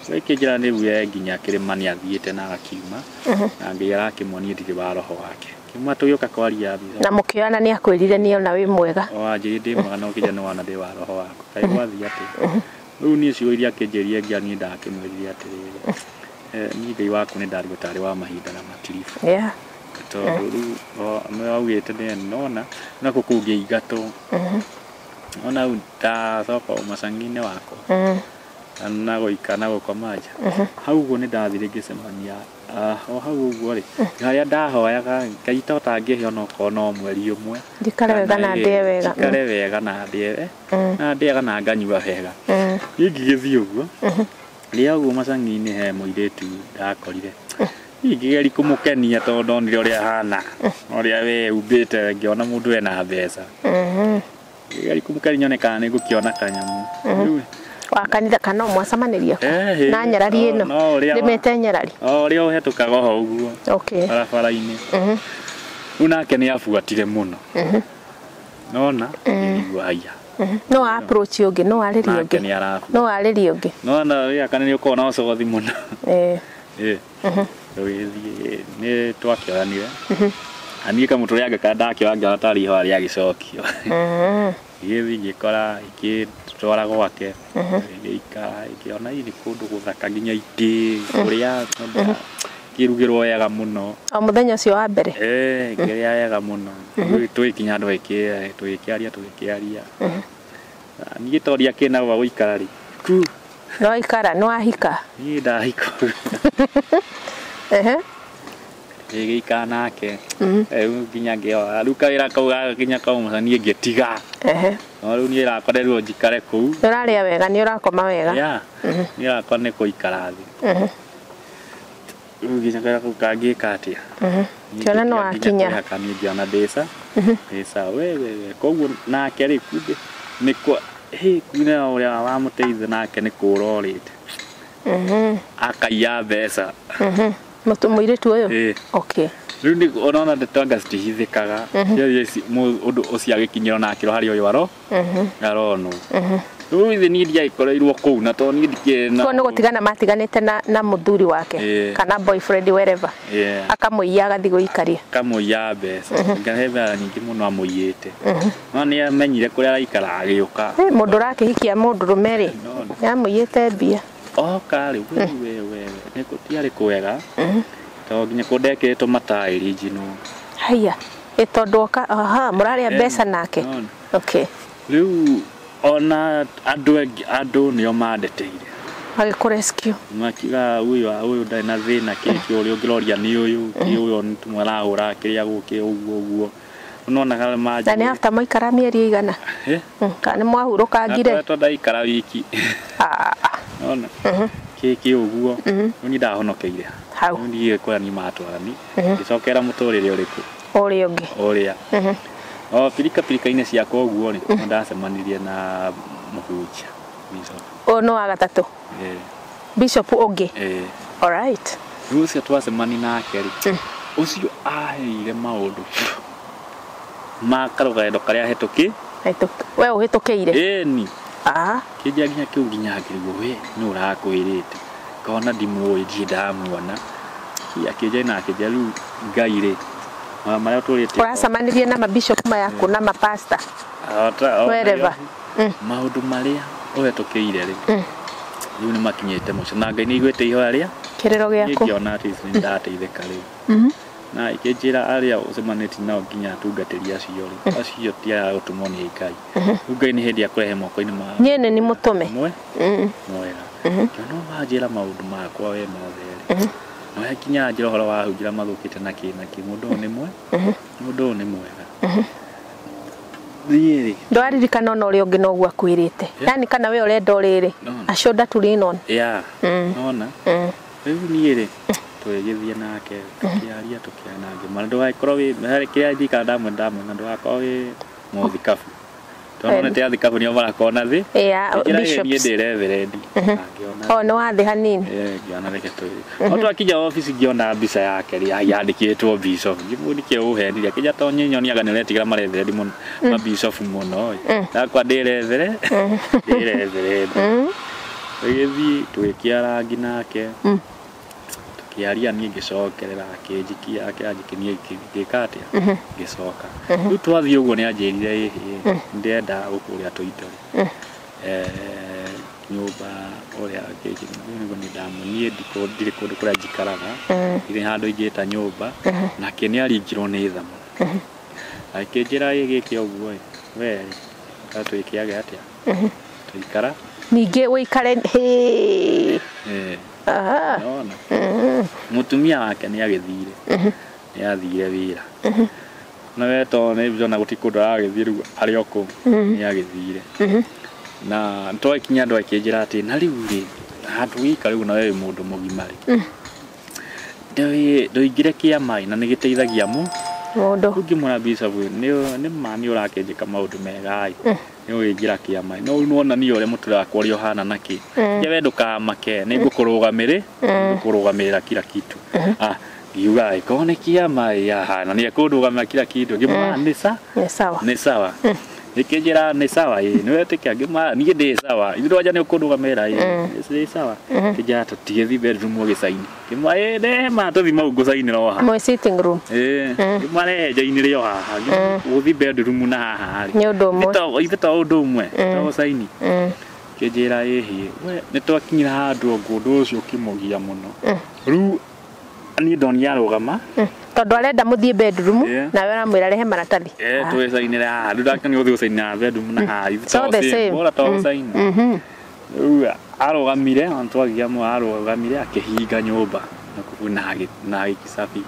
Gĩkĩnjĩra nĩ we nginya kĩrĩma nĩ athiĩte na agakiuma na Ngai arakĩmuonia ndirĩ wa roho wake. Kiuma tũgĩũka kwaria na mũkĩona nĩ akwĩrire nĩ ona wĩ mwega. O anjĩrire ndĩ mwega no kĩnja nĩ wona ndĩ wa roho waku. Kaĩ gwathiĩ atĩa? Rĩu niĩ ciugo iria akĩnjĩrire ngia niĩ ndakĩmwĩrire atĩrĩrĩ niĩ Ngai waku nĩ ndarigwo tarĩ wa mahinda na matiribũ. Yeah. Tondũ rĩu nĩ augĩte nĩ nona na kũu kũngĩingatwo. Ona rĩu ndacoka ũmacangi-inĩ wakwa. Na gũikara na gũkoma nja. Hau ũguo nĩ ndathire ngĩcemania o hau ũguo rĩ harĩa ndahoyaga Ngai to tangĩhe onokorwo no mweri ũmwe. Njikare wega na ndĩe wega. Njikare wega na ndĩe na ndĩaga na nganyua wega. Niĩ ngĩgĩthiĩ ũguo. Rĩrĩa ũguo macangi-inĩ he mũirĩtu ndakorire. Niĩ ngĩgeria kũmũkenia tondũ ndonire ũrĩa ahana ũrĩa we umbĩte ngĩona mũndũ ena mbeca. Ngĩgeria kũmũkenia nyone kana nĩ ngũkĩona kanyamũ. Rĩu wa kanitha kana mwacemanĩria na nyarari ĩno ndĩmĩte nyarari o ũrĩa ũhetũkaga ho ũguo barabara-inĩ. Rĩu nake nĩ abuatire mũno. Nona ngĩigua haiya. No approach ũngĩ no arĩrie ũngĩ. No arĩrie ũngĩ. Nona wĩra kana nĩ ũkoragwo na ũcogothi mũno. Tũgĩthiĩ nĩ twakĩoranire. Na niĩ kamũtũrĩa anga ndakĩoya ngĩona tarĩ ihũa rĩa gĩcokio. Ngĩgĩthiĩ ngĩkora ikĩtwara gwake. Ngĩikara ngĩona ĩ nĩ kũndũ gũthaka nginya itĩ kũrĩa kĩrugĩrwo wega mũno. O mũthenya ũcio wa mbere? Ngĩrĩa wega mũno. Rĩu tũgĩkinya handũ tũgĩkĩaria tũgĩkĩaria. Niĩ to ndiakĩrĩ na gwa gũikara rĩ. Ku. No waikara, no wahika? Niĩ ndahika. Ngĩgĩikara nake rĩu nginya ngĩoa rĩu kawĩra kau nginya kau niĩ ngĩtiga. No rĩu niĩ rakorerirwo njikare kũu. Nĩ ũrarĩa wega, nĩ ũrakoma wega. Yeah. Niĩ rakwa nĩ gũikara thĩ. Rĩu nginya kawĩra kau kangĩka atĩa? Kĩona no akinya. Niĩ ngĩona ndĩca. Ndĩca we we we. Koguo nake rĩ kumbe nĩ kwa hĩ kumbe ũrĩa wamũteithia nake nĩ kũra orĩte. Akaiya mbeca. Mũirĩtu ũyũ? Okay. Rĩu nĩ ũrona ndeto anga citihithĩkaga. Ũndũ ũcio agĩkinyĩrwo na akĩrwo harĩa ũyũ aronwo. Rĩu ithe niĩ ndiagĩkoreirwo kũu na tondũ niĩ ndikĩrĩ na Koguo nĩ gũtigana matiganĩte na mũthuri wake kana boyfriend wherever. Akamũiya agathiĩ gũikaria. Akamũiya mbeca. Ngahe mbeca nyingĩ mũno amũiyĩte. No nĩ amenyire kũrĩa araikara agĩũka. Mũndũ ũrakĩhikia mũndũrũme rĩ, nĩamũiyĩte mbia. Oka rĩ we we we nĩ gũtiarĩ kwega. Tondũ nginya kũndũ ndekĩrĩtwo mataĩri njinwo. Haiya, ĩ tondũ oka aha mũrarĩa mbeca nake. Okay. Rĩu ona andũ andũ nĩo mandeteire. Magĩkũ rescue. Makiuga ũyũ ndarĩ na thĩna kĩkĩ ũrĩa ũngĩroria nĩ ũyũ kĩ ũyũ nĩ tũmwe arahũra kĩrĩa gũkĩ ũguo ũguo. Ũnonaga manjĩ. Na nĩ after mwaikara mĩeri ĩigana? Kana nĩ mwahurũkangire? Ndakoretwo ndaikara wiki. Nona kĩkĩ ũguo rĩu niĩ ndahonokeire. Hau. Rĩu ndiĩ kũrĩa niĩ matwarani. Ngĩcokera mũtũrĩre ũrĩkũ? Ũrĩa ũngĩ. Ũrĩa. O pirika pirika-inĩ ciakwa ũguo rĩ, nĩ ndacemanirie na mũhunjia bishop. Ũyũ nĩ wa gatatũ? Bishop ũngĩ? All right. Rĩu ũcio twacemani nake rĩ, ũcio aheire maũndũ ma karũgendo karĩa hetũki. We ũhĩtũkĩire? Ĩni. Kĩnjia nginya kĩu nginya ngĩrigwo we nĩ ũrakwĩrĩte. Ngona ndimũĩ ndirĩ ndamuona. Akĩnjia na akĩnjia rĩu Ngai rĩ, marĩa ũtũrĩte. Ũracemanirie na mabishop maya kũ na mapasta? Wherever. Maũndũ marĩa ũhetũkĩire rĩ, rĩu nĩ makinyĩte mũico na Ngai nĩ aiguĩte ihoya rĩa kĩrĩro gĩaku. Ngĩona atĩ nĩ ndateithĩka rĩu. Na ikĩnjĩra arĩa ũcemanĩtie nao nginya atungatĩri acio rĩ, acio ti aya gũtũmwo nĩ Ngai. Rĩu Ngai nĩ hĩndĩ akũrehe moko-inĩ ma niĩ nĩ nĩ mũtũme. Mwega. Ngĩona manjĩra maũndũ makwa we mothe rĩ. No nginya njĩra ũhoro wa hunjĩra mathũkĩte na kĩ na kĩ mũndũ ũyũ nĩ mũndũ ũyũ nĩ mwega. Niĩ rĩ ndwaririkana ona ũrĩa ũngĩ noguo akwĩrĩte. Yaani kana we ũrenda ũrĩrĩ a shoulder to lean on. Yeah. Nona. Rĩu niĩ rĩ tũgĩgĩthiĩ nake tũkĩaria tũkĩaria nake mara ndũgagĩkorwo wĩ harĩ kĩrĩa njikara ndamwenda ndamwenda ndũgakorwo wĩ mũthikabu. Tondũ nĩ athikabu nĩo marakorwo na thĩ. Bishops. Niĩ ndĩ reverend. Ngĩona. O nĩ wathĩ hanini. Ngĩona reke tũĩ. No twakinya obici ngĩona mbica yake rĩ yandĩkĩtwo bishop. Ngĩmũria nĩkĩ ũhenirie. Akĩnjĩra tondũ niĩ nyoniaga nĩ ũretigĩra mareverend mũno, mabishop mũno. Ndakwa ndĩ reverend. Ndĩ reverend. Tũgĩthiĩ tũgĩkĩarangi nake. Tũkĩaria niĩ ngĩcokerera akĩnjikia akĩanjikia niĩ ngĩka atĩa ngĩcoka. Rĩu twathiĩ ũguo nĩ anjĩrire ĩhĩ ndĩrenda gũkũrĩa tũindo rĩ. Nyũmba ũrĩa akĩnjĩra nĩguo nĩ ndamu niĩ ndirĩ kũndũ kũrĩa njikaraga ndirĩ handũ ingĩta nyũmba nake nĩ aringirwo nĩ tha mũno. Akĩnjĩra ĩ gĩkĩ ũguo ĩ we rĩ twĩkĩage atĩa tũikara ningĩ ũikare hĩ. Nona. Mũtumia wake nĩ agĩthire. Nĩ athire wĩra. Na we tondũ nĩ ndona gũtirĩ kũndũ aragĩthiĩ rĩu arĩ o kũu nĩ agĩthire. Na twakinya andũ akĩnjĩra atĩ na rĩu rĩ handũ wĩikare rĩu na we wĩ mũndũ mũgima rĩ. Ndũingĩre kĩama na nĩ gĩteithagia mũndũ. Ũngĩmwĩra bishop nĩ ma nĩ ũrakĩnjĩka maũndũ mega ĩ. Nĩ ũingĩra kĩama no nĩwona niĩ ũrĩa mũtũrĩre wakwa ũrĩa ũhana na kĩ. We ndũkamake nĩ ngũkũrũgamĩrĩra kila kitu. Ngiuga ĩkorwo nĩ kĩama ĩ aha na nĩ ekũndũgamĩra kila kitu. Ngĩmwĩra nĩ sawa. Nĩ sawa. Ĩkĩnjĩra nĩ sawa ĩ nĩ wetĩkia ngĩmwĩra niĩ ndĩ sawa. Ithuĩ ndwanja nĩ ũkũndũgamĩrĩra ĩ nĩ sawa. Kĩnjĩra tũtigĩthiĩ bedroom ũgĩcaini. Ngĩmwĩra ĩ ndehe ma tũthiĩ mau ngũcainĩra o haha. Mwĩ sitting room. Ngĩmwĩra rehe njainĩre o haha. Gũthiĩ bedroom na haha rĩ. Nĩ ũndũ ũmwe. Ithe to ũndũ ũmwe. To gũcaini. Kĩnjĩra ĩhĩ we nĩ twakinyire handũ ũguo ũndũ ũcio ũkĩmũgia mũno. Rĩu niĩ ndonire arũgama. Tondũ arenda mũthiĩ bedroom nawe ũramwĩra rehe maratathi. Twĩcainĩre haha. Rĩu ndakĩona gũthiĩ gũcainĩra bedroom na haha. It's all the same. Bora to gũcaina. Rĩu arũgamire ona twagia arũgamire akĩhinga nyũmba na agĩkicabi.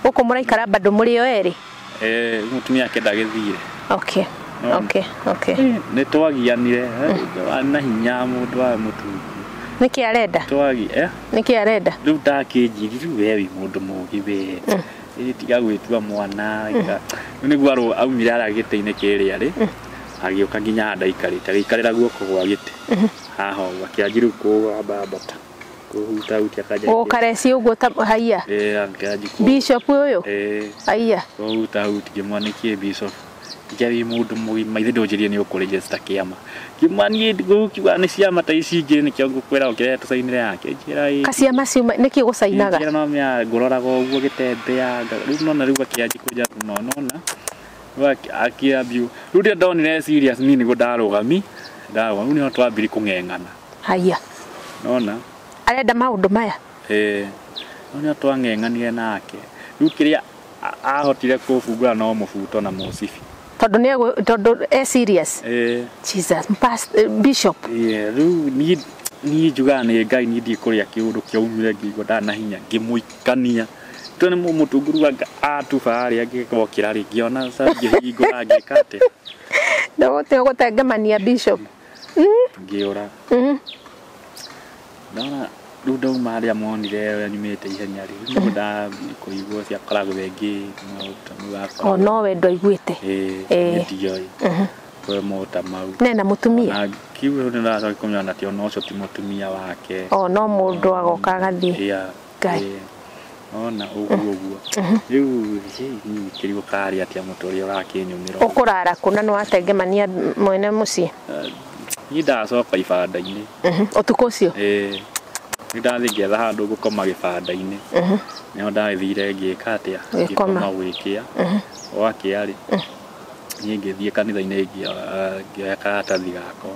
Gũkũ mũraikara bado mũrĩ o erĩ? Mũtumia ake ndagĩthire. Okay. Okay, okay. Nĩ twagianire na hinya mũndũ wa mũtungu. Nĩkĩ arenda? Twagi, Nĩkĩ arenda? Rĩu ndakĩnjiri rĩu we wĩ mũndũ mũgĩ we. Tiga gwĩtua mwana. Rĩu nĩguo aumire harĩa gĩtĩ-inĩ kĩrĩa rĩ. Agĩũka nginya haha ndaikarĩte, agĩikarĩra guoko gwa gĩtĩ. Haha ũguo akĩanjia rĩu kũambata. Kũhutahutia kanja. Gũkareci ũguo ta haiya. Akĩanjia kũ. Bishop ũyũ? Haiya. Kũhutahutia ngĩmwona nĩkĩ Bishop. Ngĩarĩ mũndũ mũgima ithe ndũnjĩrie nĩ ũkũregister kĩama. Ngĩmwona niĩ ngũkiuga nĩ ciama ta ici ingĩ nĩkĩo ngũkwĩra ũkĩrehe tũcainĩre yake. Njĩra ĩ. Kaciama ciuma nĩkĩ gũcainaga? Njĩra no mĩa ngũroraga ũguo gĩtembea. Rĩu nona rĩu akĩanjia kũnja no nona. Rĩu akĩambia. Rĩu rĩrĩa ndonire serious niĩ nĩguo ndarũgami. Ndarũgama rĩu nĩho twambirie kũng'eng'ana. Haiya. Nona. Arenda maũndũ maya? Rĩu nĩho twang'eng'anire nake. Rĩu kĩrĩa ahotire kũbungũra no mũbuto na mũcibi. Tondũ nĩ tondũ e serious. Jesus, pastor, bishop. Rĩu niĩ njugaga nĩ Ngai niĩ ndiĩ kũrĩa kĩũndũ kĩaumire ngĩigua ndarĩ na hinya ngĩmũikania. Tondũ nĩ mũtunguru atuba harĩa ngĩokĩra rĩ ngĩona ngĩhingũra ngĩka atĩa. Ndũgũte gũtengemania bishop. Ngĩũra. Ndona rĩu ndauma harĩa monire ũrĩa nyumĩte ihenya rĩ, rĩu ndambia kũigua ciakoragwo ĩngĩ maũndũ O no we ndwaiguĩte. Niĩ ndioĩ. Kwĩ maũndũ mau. Nena mũtumia? Na kiu rĩu nĩndacoka kũmenya atĩ ona ũcio ti mũtumia wake. O no mũndũ agoka agathiĩ. Ngai. Ona ũguo ũguo. Rĩu niĩ kĩrigũ karĩ atĩa mũtũrĩre ũrakĩnyumĩra. Ũkũrara kũ na nĩwatengemania mwene mũciĩ? Niĩ ndacoka ibanda-inĩ. Ũtukũ ũcio? Nĩ ndathiĩ ngĩetha handũ ngũkoma gĩbanda-inĩ. Nĩho ndagĩthire ngĩka atĩa? Ngĩkoma gwĩkĩa. Gwakĩa rĩ, niĩ ngĩthiĩ kanitha-inĩ ngĩoya karatathi gakwa.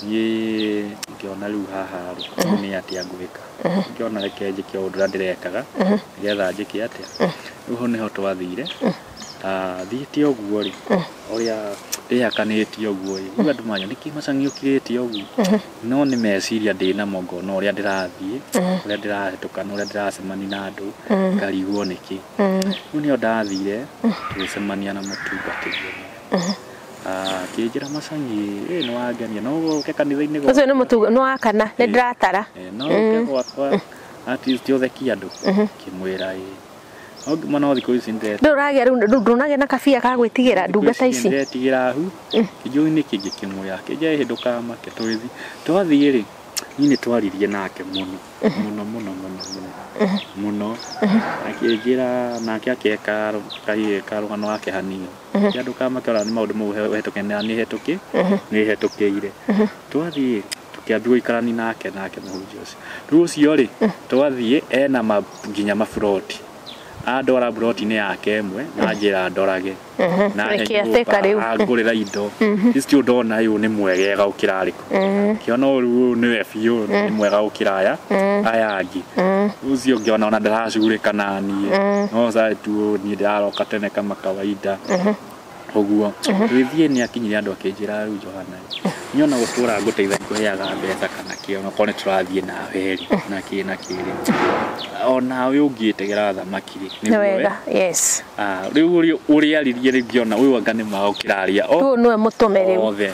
Niĩ ngĩona rĩu haha rĩ, nĩ atĩa ngwĩka. Ngĩona reke njĩke ũndũ ũrĩa ndĩrekaga, nĩgetha njĩke atĩa. Rĩu hau nĩho twathire. Thiĩte ũguo rĩ, ũrĩa ndĩhakanĩte ũguo rĩ, rĩu andũ manya nĩkĩ Machang'i ũkirĩte ũguo. No nĩ meciria ndĩnamo ngona ũrĩa ndĩrathiĩ, ũrĩa ndĩrahĩtũka na ũrĩa ndĩracemania na andũ, ngarigwo nĩkĩ. Rĩu nĩho ndathire, tũgĩcemania na mũtungatĩri ũmwe. Akĩnjĩra Machang'i, nĩ wangenia, no ũke kanitha-inĩ gwakwa. Ũcio nĩ mũtunga, nĩ wa kana, nĩ ndĩratara. No ũke gwakwa, at least ũthekie andũ. Ngĩmwĩra ĩĩ. Mwana thikũ ici ndũragĩa rĩu ndũnagĩa na kabia ka gwĩtigĩra ndungata ici. Ndĩretigĩra hu. Kĩnjũĩ nĩkĩ ngĩkĩmwĩra, kĩnjĩra ĩhĩ ndũkamake tũgĩthiĩ. Twathiĩ rĩ, niĩ nĩ twaririe nake mũno, mũno mũno mũno mũno. Mũno. Akĩnjĩra nake akĩeka karũgano gake hanini. Kĩa ndũkamake ona nĩ maũndũ mau ũhetũkĩire na nĩ hetũkĩire. Twathiĩ tũkĩambia gũikarania nake nake mũhunjia ũcio. Rĩu ũcio rĩ, twathiĩ ena nginya maburoti. Andwara buroti-inĩ yake ĩmwe na njĩra ndorage. Na angũrĩra indo. Ici ndona ũyũ nĩ mwegega gũkĩra arĩkũ. Ngĩona ũyũ nĩwe biũ nĩ mwega gũkĩra aya aya angĩ. Ũcio ngĩona ona ndaracugurĩka na niĩ. No sai tu niĩ ndĩraroka tene kama kawaida. Ũguo tũgĩthiĩ nĩ akinyire andũ akĩnjĩra rĩu Johana niĩ ona gũtũra ngũteithagia ngũheaga mbeca kana kĩ onakorwo nĩ tũrathiĩ nawe rĩ na kĩ na kĩ rĩ onawe ũngĩtegera thamaki rĩ nĩ wega. Yes. Rĩu ũrĩa aririe rĩ ngĩona ũyũ anga nĩ ma gũkĩra aria rĩu nĩwe mũtũme rĩu othe.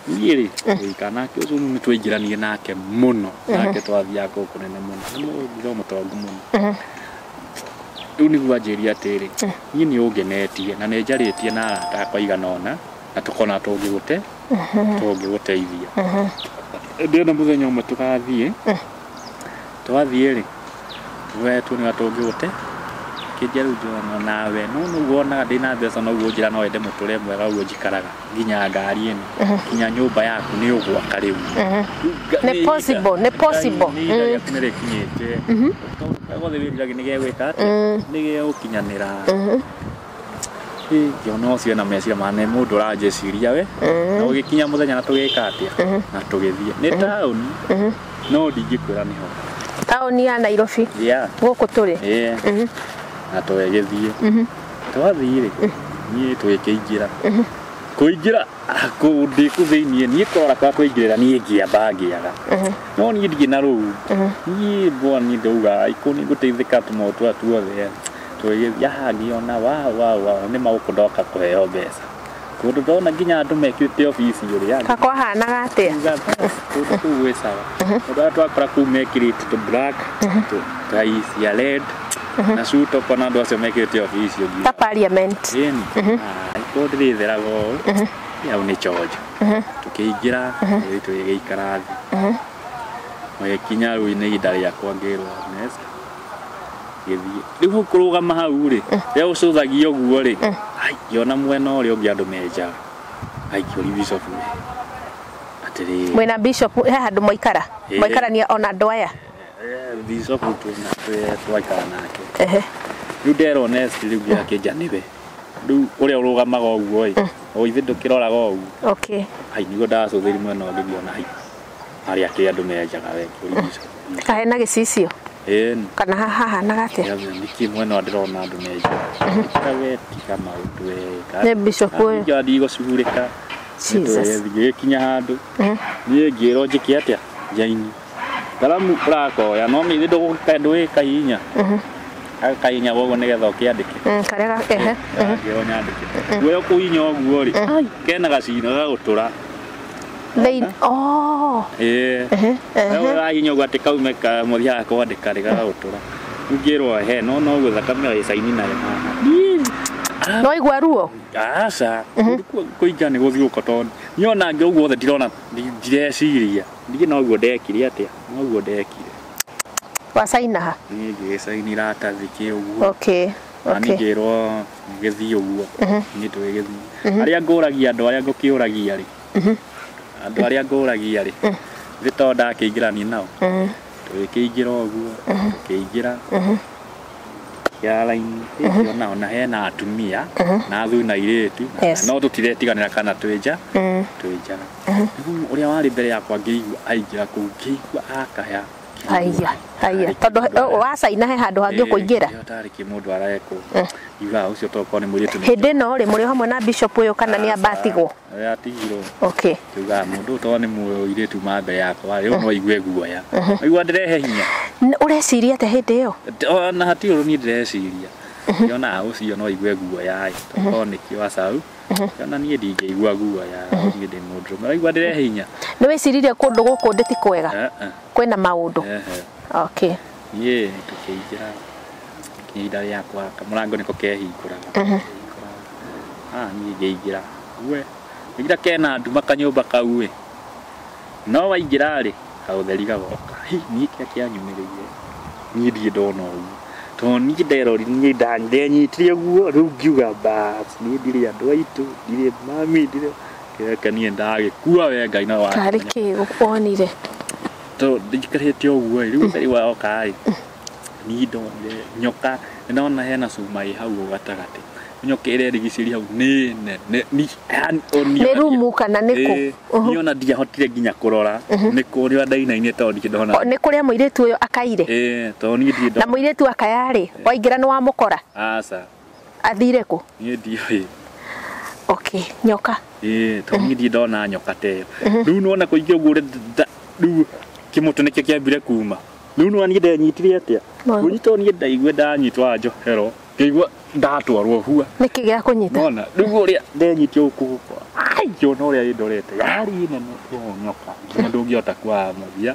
Niĩ rĩ gũikara nake ũcio nĩ twaingĩranie nake mũno nake twathiaga kũndũ kũnene mũno nĩ mũndũ mũtongu mũno. Rĩu nĩguo anjĩrie atĩrĩ niĩ nĩ ũngenetie na nĩ njarĩtie na arata akwa aigana ũna na tũkona tũngĩgũteithia. Ndĩrona mũthenya ũmwe tũgathiĩ twathiĩ rĩ we tuonaga tũngĩgũte kĩnjĩra rĩu Johana nawe no nĩguo wonaga ndĩna mbeca noguo njĩra no wende mũtũrĩre mwega ũguo njikaraga nginya ngari ĩno nginya nyũmba yaku nĩ ũgwaka rĩu. Nĩ possible, nĩ possible. Nĩ ihinda rĩaku nĩ rĩkinyĩte. Kaũndũ gothe wĩriragĩria nĩ gegwĩka atĩa? Nĩ gegũkinyanĩra. Ngĩona ũcio ena meciria ma nĩ mũndũ ũranjĩciria we. Na ũgĩkinya mũthenya na tũgĩka atĩa? Na tũgĩthiĩ. Nĩ taũni no ndingĩkwĩra nĩho. Taũni ya Nairobi. Gũkũ tũrĩ. Na tũgĩgĩthiĩ. Twathiĩ rĩ, niĩ tũgĩkĩingĩra. Kũingĩra ndĩ kũ thĩiniĩ niĩ kũrora kwa kũingĩrĩra niĩ ngĩamba ngĩaga. No niĩ ndirĩ na rũu. Niĩ mbwa niĩ ndauga ikũ nĩ ngũteithĩka tũmaũndũ tũrĩa tuothe. Tũgĩthiĩ haha ngĩona wa nĩ magũkũ ndoka kũheo mbeca. Kũndũ ndona nginya andũ mekĩrĩte obici ũrĩa. Kakwahanaga atĩa? Kũndũ kũu gwĩ sawa. Ũndũ arĩa twakora kũu mekĩrĩte tũ black, tai cia red, na suit ũkona andũ acio mekĩrĩte obici ũguo. Ta parliament. Ĩni. Kũndũ ndĩrĩtheraga ũũ. Hau nĩ chonjo. Tũkĩingĩra, tũgĩikara thĩ. Magĩkinya rĩu nĩ ihinda rĩakwa ngĩrwo next. Gĩthiĩ. Rĩu hau kũrũgama hau rĩ, rĩrĩa ũcũthagia ũguo rĩ, ai ngĩona mwena ũrĩa ũngĩ andũ menjaga. Ai ngĩũria bishop atĩrĩrĩ. Mwĩna bishop he handũ mwaikara? Mwaikarania ona andũ aya? Bishop twaikara nake. Rĩu nderwo next rĩu ngĩakĩnja nĩwe. Rĩu ũrĩa ũrũgamaga ũguo ĩ, o ithe ndũkĩroraga ũguo. Okay. Ai nĩguo ndacũthĩri mwena ũngĩ ngĩona hai harĩa kĩ andũ menjaga we ngĩũria bishop. Kahena gĩcicio? Ĩni. Kana hahanaga atĩa? Nĩkĩ mwena ndĩrona andũ menjaga. Tiga we tiga maũndũ we. Nĩ bishop ũyũ. Ningĩ ndigũcugurĩka. Jesus. Gĩkinya handũ. Niĩ ngĩrwo njĩke atĩa? Njaini. Karamu ũrakoya no mĩthĩ ndũgũkahihinya. Gakahihinya ũguo nĩgetha ũkĩandĩke. Karĩa ehe. Ngĩrwo nyandĩke. Guoya kũhihinya ũguo rĩ, kena gacino gagũtũra. Oh. Ĩĩ. Ũrahihinya ũguo atĩ kaume mũthiaga kwandĩka rĩ gagagũtũra. Ngĩrwo he no no ũguo thakame ĩcaini nayo haha. No igua ruo? Aca. Kũingĩra nĩ gũthiũka tondũ niĩ ona ngĩ ũguo othe ndirona ndireciria. Ningĩ noguo ndekire atĩa? Noguo ndekire. Wacaina ha? Niĩ ngĩgĩcaini iratathi kĩ ũguo. Okay. Na niĩ ngĩrwo gĩthiĩ ũguo. Niĩ tũgĩgĩthiĩ. Arĩa ngũragia andũ arĩa ngũkĩũragia rĩ. Andũ arĩa ngũragia rĩ. Thĩ tondũ ndakĩingĩrania nao. Tũgĩkĩingĩra ũguo. Tũkĩingĩra. Ya raini ngĩona ona hena atumia na athuri na airĩtu no tũtiretiganĩra kana twĩ nja twĩ nja. Rĩu ũrĩa warĩ mbere yakwa ngĩigua aingĩra kũu ngĩigua akaya. Haiya haiya tondũ wacaina he handũ hangĩ ũkũingĩra. Tarĩ kĩ mũndũ arekwo. Iuga ũcio tokorwo nĩ mũirĩtu. Hĩndĩ ĩno rĩ mũrĩ hamwe na bishop ũyũ kana nĩ amba atigwo? Atigirwo. Okay. Tuga mũndũ tokorwo nĩ mũirĩtu ma mbere yakwa rĩu no aigue guoya. Aigua ndĩrehe hinya. Ũreciria atĩa hĩndĩ ĩyo? Ona hatirĩ ũndũ niĩ ndĩreciria. Ngĩona ũcio no aigue guoya ĩ tokorwo nĩkĩo acau. Ngĩona niĩ ndingĩigua guoya niĩ ndĩ mũndũrũme. Ũraigua ndĩrehe hinya. Nĩ wĩciririe kũndũ gũkũ ndĩ ti kwega? Kwĩna maũndũ. Okay. Niĩ tũkĩingĩra ihinda rĩakwa kamũrango nĩko kehingũraga. Niĩ ngĩingĩra. We ngĩingĩra kena nduma kanyũmba kau ĩ. No waingĩra rĩ kaũtheri gagoka. Hi niĩ kĩrĩa kĩanyumĩrĩire niĩ ndirĩ ndona ũguo. Tondũ niĩ nderori niĩ ndenyitire ũguo rĩu ngiuga bas niĩ ndirĩ andũ aitũ ndirĩ mami ndirĩ kĩreka niĩ ndagĩkua we Ngai no wa. Karĩ kĩ wonire? Tondũ ndikarĩte ũguo ĩ rĩu ũtheri woka ĩ niĩ ndonire nyoka nĩndona hena cuma ĩ hau gatagatĩ. Nyoka ĩrerigicĩria hau nĩ nene nĩ rumu kana nĩ kũ? Niĩ ona ndiahotire nginya kũrora nĩ kũrĩa ndainaine tondũ ndirĩ ndona. Nĩ kũrĩa mũirĩtu ũyũ akaire? Ĩĩ tondũ niĩ ndirĩ ndona. Na mũirĩtu akaya rĩ waingĩra nĩ wamũkora? Aca. Athire kũ? Niĩ ndiũĩ. Okay, nyoka. Ĩĩ tondũ niĩ ndirĩ ndona nyoka ta ĩyo. Rĩu nĩwona kũingĩra ũguo rĩu kĩmũtĩ nĩkĩo kĩambire kuma. Rĩu nĩwona niĩ ndenyitire atĩa? Kũnyitwo niĩ ndaigua ndanyitwo njohero ngĩigua ndatwarwo hua. Nĩkĩ gĩa kũnyita? Nona rĩu ũrĩa ndenyitio gũkũ ai ngĩona ũrĩa ĩndorete yarĩ nene nyoka nginya ndũngĩhota kwa mũthia.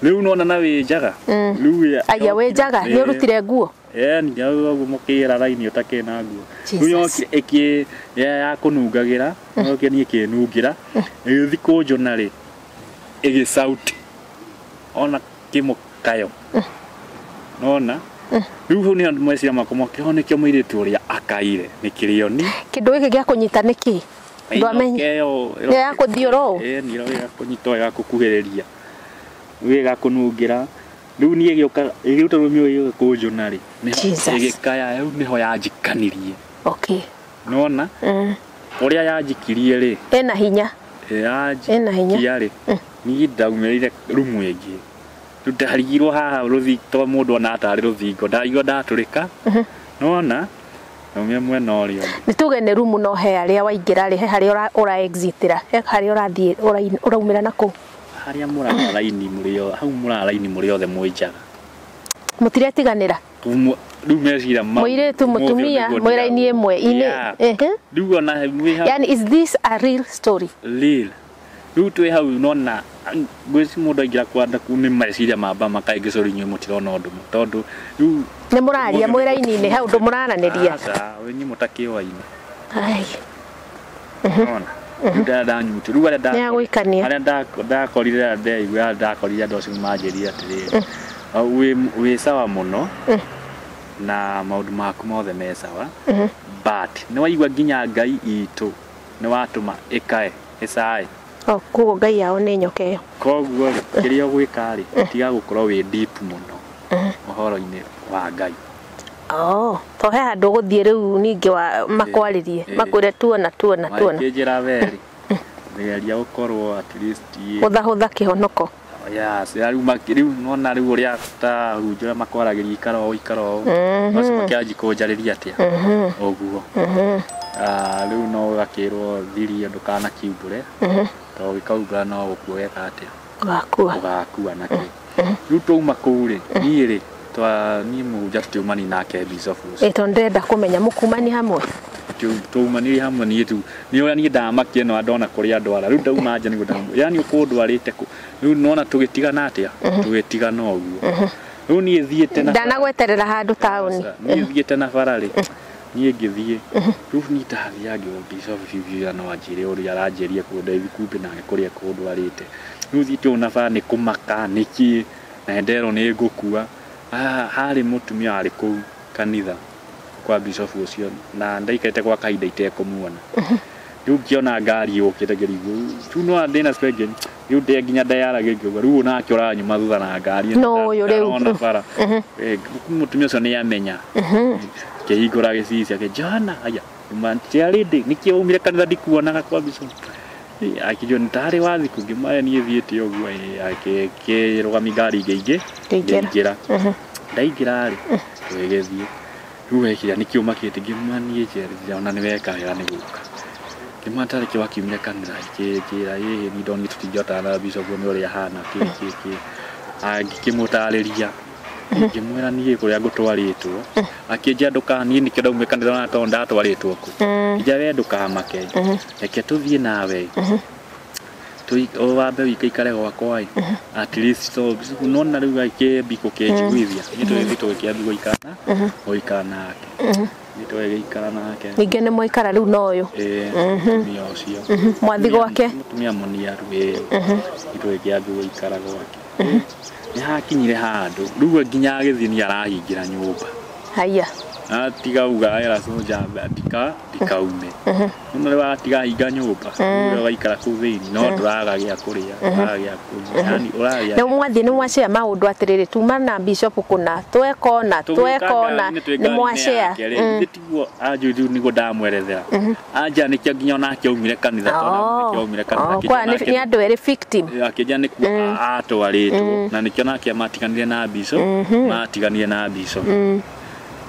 Rĩu nona na wĩ njaga. Rĩu aya wĩ njaga nĩ ũrutire nguo? Ĩĩ nĩ ũguo mũkĩra raini ũtakĩrĩ na nguo. Rĩu yokire ĩkĩ ya kũnungagĩra yokire niĩ ĩkĩnungĩra ĩgĩthiĩ kũnjũna rĩ ĩgĩcauti ona kĩmũkayo. Nona rĩu hau nĩ andũ meciria makwa mokĩra nĩkĩo mũirĩtu ũrĩa akaire nĩ kĩrĩo ni. Kĩndũ gĩkĩ gĩa kũnyita nĩ kĩ? Ndwamenya. Nĩ ya kũthiũra ũũ? Ĩĩ nĩ ya kũnyita ya gũkuhĩrĩria. Rĩu ĩgakũnungĩra. Rĩu niĩ ĩgĩũka ĩgĩruta rũmĩ ĩgĩũka kũnjũna rĩ. Ĩgĩkaya rĩu nĩho yanjikanirie. Okay. Nona? Ũrĩa yanjikirie rĩ. Ĩna hinya. Ĩna hinya. Rĩ. Niĩ ndaumĩrĩire rumu ĩngĩ. Ndarigirwo haha rũthingo to mũndũ ona atarĩ rũthingo ndarigirwo ndatũrĩka. Nona ndaumire mwena ũrĩa ũngĩ. Nĩ tuge nĩ rumu no he harĩa waingĩra rĩ he harĩa ũra exitĩra he harĩa ũrathiĩ ũraumĩra na kũu. Harĩa mũrara raini mũrĩ hau mũrara raini mũrĩ othe mwĩ njaga. Mũtiretiganĩra. Rĩu meciria ma Mũirĩtu mũtumia mwĩ raini ĩmwe inĩ. Rĩu ona mwĩ hau. Yani is this a real story? Real. Rĩu twĩ hau nona ngwĩci mũndũ aingĩra kwanda kuu nĩ meciria mamba makaingĩ cori inyuĩ mũtirona ũndũ tondũ rĩu nĩ mũraria mwĩ raini-inĩ hau ndũ mũraranĩria. Aca inyuĩ mũtakĩũaine. Ai. Nona. Ndanyutu rĩu arĩa arĩa ndakorire ndeigua ndakorire andũ acio manjĩrire atĩrĩrĩ wĩ sawa mũno na maũndũ maku mothe me sawa but nĩ waigua nginya Ngai itũ nĩ watũma ĩkae ĩcae. O koguo Ngai yao nĩ nyoka ĩyo. Koguo rĩ kĩrĩa ũgwĩka rĩ tiga gũkorwo wĩ deep mũno ũhoro-inĩ wa Ngai. Oh, to he handũ ũgũthiĩ rĩu ningĩ wa makwarĩrie makwĩre tuona tuona tuona. Makĩnjĩra weri geria gũkorwo at least hũthahũtha kĩhonoko. Yes, rĩu nona rĩu ũrĩa ta hunjũra makwaragĩria ikara ũũ ikara ũũ macio makĩanji kũnjarĩria atĩa ũguo. Rĩu no ũgakĩrwo thirie ndũkanakiumbũre tondũ ũgĩkaumbũra no gũkua ũgeka atĩa ũgakua nakĩ. Rĩu twauma kũu rĩ niĩ rĩ niĩ mũhunjia tũtiumani nake bishop ũcio. Tondũ ndĩrenda kũmenya mũkumani hamwe. Tũumanire hamwe niĩ tu nĩ ũrĩa niĩ ndamakie no ndona kũrĩa ndwara rĩu ndauma nja nĩguo ndamu yani ũkũndwarĩte kũ rĩu nona tũgĩtigana atĩa tũgĩtigana ũguo rĩu niĩ thiĩte na ndanagweterera handũ taũni niĩ thiĩte na bara rĩ niĩ ngĩthiĩ rĩu niĩ ndathiaga ngĩona bishop biũ no anjĩre ũrĩa aranjĩria kũndũ kumbe nake kũrĩa kũndwarĩte rĩu thiĩte ũũ na bara nĩ kũmaka nĩkĩ na nderwo nĩ ngũkua. Harĩ mũtumia warĩ kũu kanitha kwa bishop ũcio na ndaikarĩte gwa kahinda itekũmuona rĩu ngĩona ngari yũkĩte ngĩrigwo rĩu no ndĩna spenge rĩu ndĩ nginya ndayaragia ngĩuga rĩu nake ũranyuma thutha na ngari no ũyũ rĩu ona bara mũtumia ũcio nĩ amenya kĩhingũra gĩcicio akĩnjona aya mantiarĩndĩ nĩkĩ waumire kanitha ndikuonaga kwa bishop akĩnjĩra nĩ tarĩ wathi kũ ngĩmaya niĩ thiĩte ũguo akĩrũgamia ngari ingĩ ngĩingĩra ndaingĩra rĩ tũgĩgĩthiĩ rĩu wekĩra nĩkĩ ũmakĩte ngĩmwa niĩ njera ona nĩ weka wega nĩ gũka ngĩmwa tarĩ kĩ wakiumire kanitha akĩnjĩra ĩhĩ niĩ ndonire tũtingĩhotana na bishop nĩ ũrĩa ahana kĩ kĩ kĩ ngĩkĩmũtarĩria ngĩmwĩra niĩ kũrĩa ngũtwarĩtwo akĩnjĩra ndũka niĩ nĩkĩo ndaumire kanitha ona tondũ ndatwarĩtwo kũ nja we ndũkamake reke tũthiĩ nawe wambe wĩikaikare gwakwa ĩ at least so nona rĩu akĩambi gũkĩnjiguithia niĩ tũgĩthiĩ tũgĩkĩambi gũikara nake niĩ tũgĩgĩikara nake ningĩ nĩ mwaikara rĩu na ũyũ mũtumia ũcio mwathi gwake mũtumia mũniaru ĩ niĩ tũgĩkĩambi gũikara gwake nĩ hakinyire handũ rĩu nginya agĩthiĩ nĩ arahingĩra nyũmba haya atiga uga era soja ndikaume no rĩu atiga hinga nyũmba rĩu waikara kũu thĩinĩ no ndũraga gĩa kũrĩa ndũraga gĩa kũnyua yani ũrarĩa nĩ mwathiĩ nĩ mwacea maũndũ atĩrĩrĩ tuma na bishop kũna twekona twekona nĩ mwacea tiguo anjũ rĩu nĩguo ndamwerethera anja nĩkĩo nginya onake aumire kanitha tondũ nĩkĩo aumire kanitha kwa nĩ andũ erĩ victim akĩnja nĩkuo atwarĩtwo na nĩkĩo nake matiganire na bishop matiganire na bishop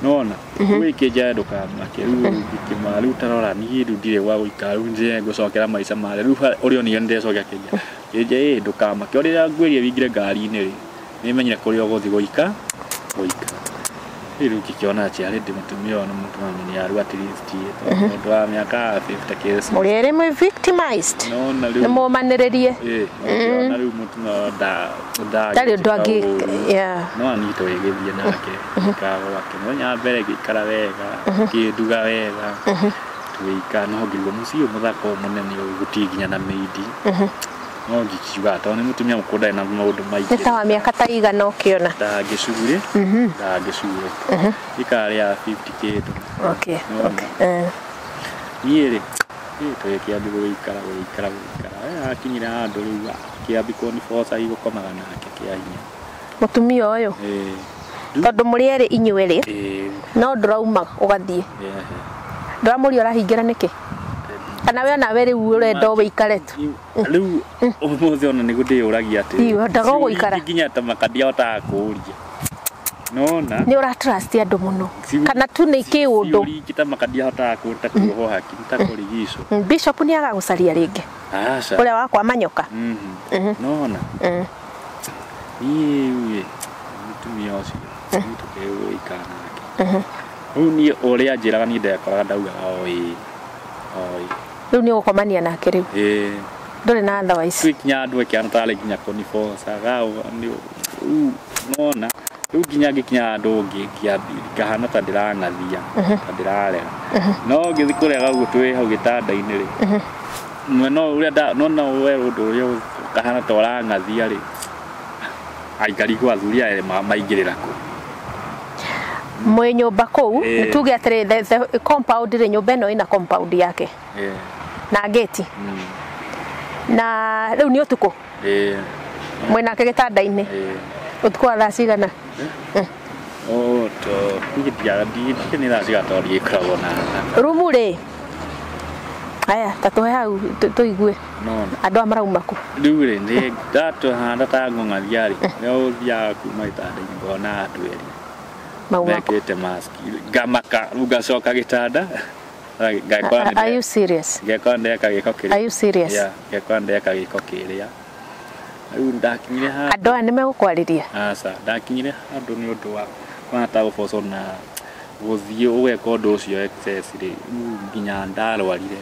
nona wĩkĩnja ndũkamake rĩu ngĩkĩma rĩu tarora niĩ rĩu ndirĩ gwa gũikara rĩu ndirĩ ngũcokera maica marĩa rĩu ũrĩa onire nĩndĩrecokera kĩnja kĩnja ĩ ndũkamake o rĩrĩa ngwĩrire wĩingĩre ngari-inĩ rĩ nĩmenyire kũrĩa ũgũthiĩ gũikara rĩu ngĩkĩona atĩ arĩ ndĩ mũtumia ũyũ nĩ mũtumia mũniaru at least mũndũ wa mĩaka 50 kĩci mũrĩ erĩ mwĩ victimized nĩ mũmanĩrĩrie ngĩona rĩu mũtumia ndarĩ ũndũ angĩ no niĩ tũgĩgĩthiĩ nake gĩikara gwake mũthenya wa mbere ngĩikara wega ngĩnduga wega tũgĩikara no ngĩigua mũciĩ ũyũ mũthaka ũyũ mũnene ũyũ gũtirĩ nginya na mĩindi no ngikiuga tondũ nĩ mũtumia mũkũrũ ndarĩ na maũndũ maingĩ nĩ ta wa mĩaka ta igana ũkĩona ndangĩcugurĩ ikara rĩa 50 kĩndũ niĩ rĩ tũgĩkĩambia gũgĩikara akinyire handũ rĩu akĩambia kũniboca gũkomaga nake kĩa hinya mũtumia ũyũ tondũ mũrĩ erĩ inyuĩ erĩ no ndũrauma ũgathiĩ ndũramũria ũrahingĩra nĩkĩ kana we onawe rĩu ũrenda ũikare tu rĩu ũmũthĩ ona nĩguo ndĩyũragia atĩrĩ wendaga ũgũikara nginya ta makandiahotaga kũũria nona nĩ ũra trust andũ mũno kana tu nĩ kĩũndũ ciũria ta makandiahotaga ta kuohwo haki ta kũrigicwo bishop nĩ agagũcaria rĩngĩ aca ũrĩa wakwa manyoka nona niĩ mũtumia ũcio Tũkĩgũikara nake. Rĩu niĩ ũrĩa anjĩraga niĩ ndekoraga ndaugaga o ĩĩ. O ĩĩ. Rĩu nĩ ũgũkomania nake rĩu. Ĩĩ. Ndũrĩ na otherwise. Rĩu nginya andũ ĩkĩhana tarĩ nginya kũniboca nona rĩu nginya ngĩkinya handũ ngahana ta ndĩrang'athia ta ndĩrarega no ngĩthiĩ kũrega ũguo twĩ hau gĩtanda-inĩ rĩ mwena ũrĩa nona we ũndũ ũrĩa ũkahana ta ũrang'athia rĩ aikarigwo athuri aya maingĩrĩra kũ mwĩ nyũmba kũu nĩtuge atĩrĩ the compound rĩ nyũmba ĩno ĩna compound yake na gate na rĩu nĩ ũtukũ mwĩ nake gĩtanda-inĩ ũtukũ wa thaa cigana? Oh, to nĩ thaa cigana tondũ ndigĩkoragwo na rumu rĩ aya ta tũhe hau tũigue andũ aya marauma kũ rĩu rĩ nĩ ndatũhanda ta ng'ong'athia rĩ nĩ ũthiaga kuma gĩtanda-inĩ ngona andũ erĩ mekĩrĩte mask ngamaka rĩu ngacoka gĩtanda. Are you serious? Ngekora ndeka gĩko kĩrĩa. Are you serious? Yeah, ngekora ndeka gĩko kĩrĩa. Rĩu ndakinyire handũ. Andũ aya nĩmegũkwarĩria? Aca, ndakinyire handũ nĩ ũndũ wa kũhana gũbocwo na gũthiĩ ũgeka ũndũ ũcio excess rĩ, rĩu nginya ndarwarire.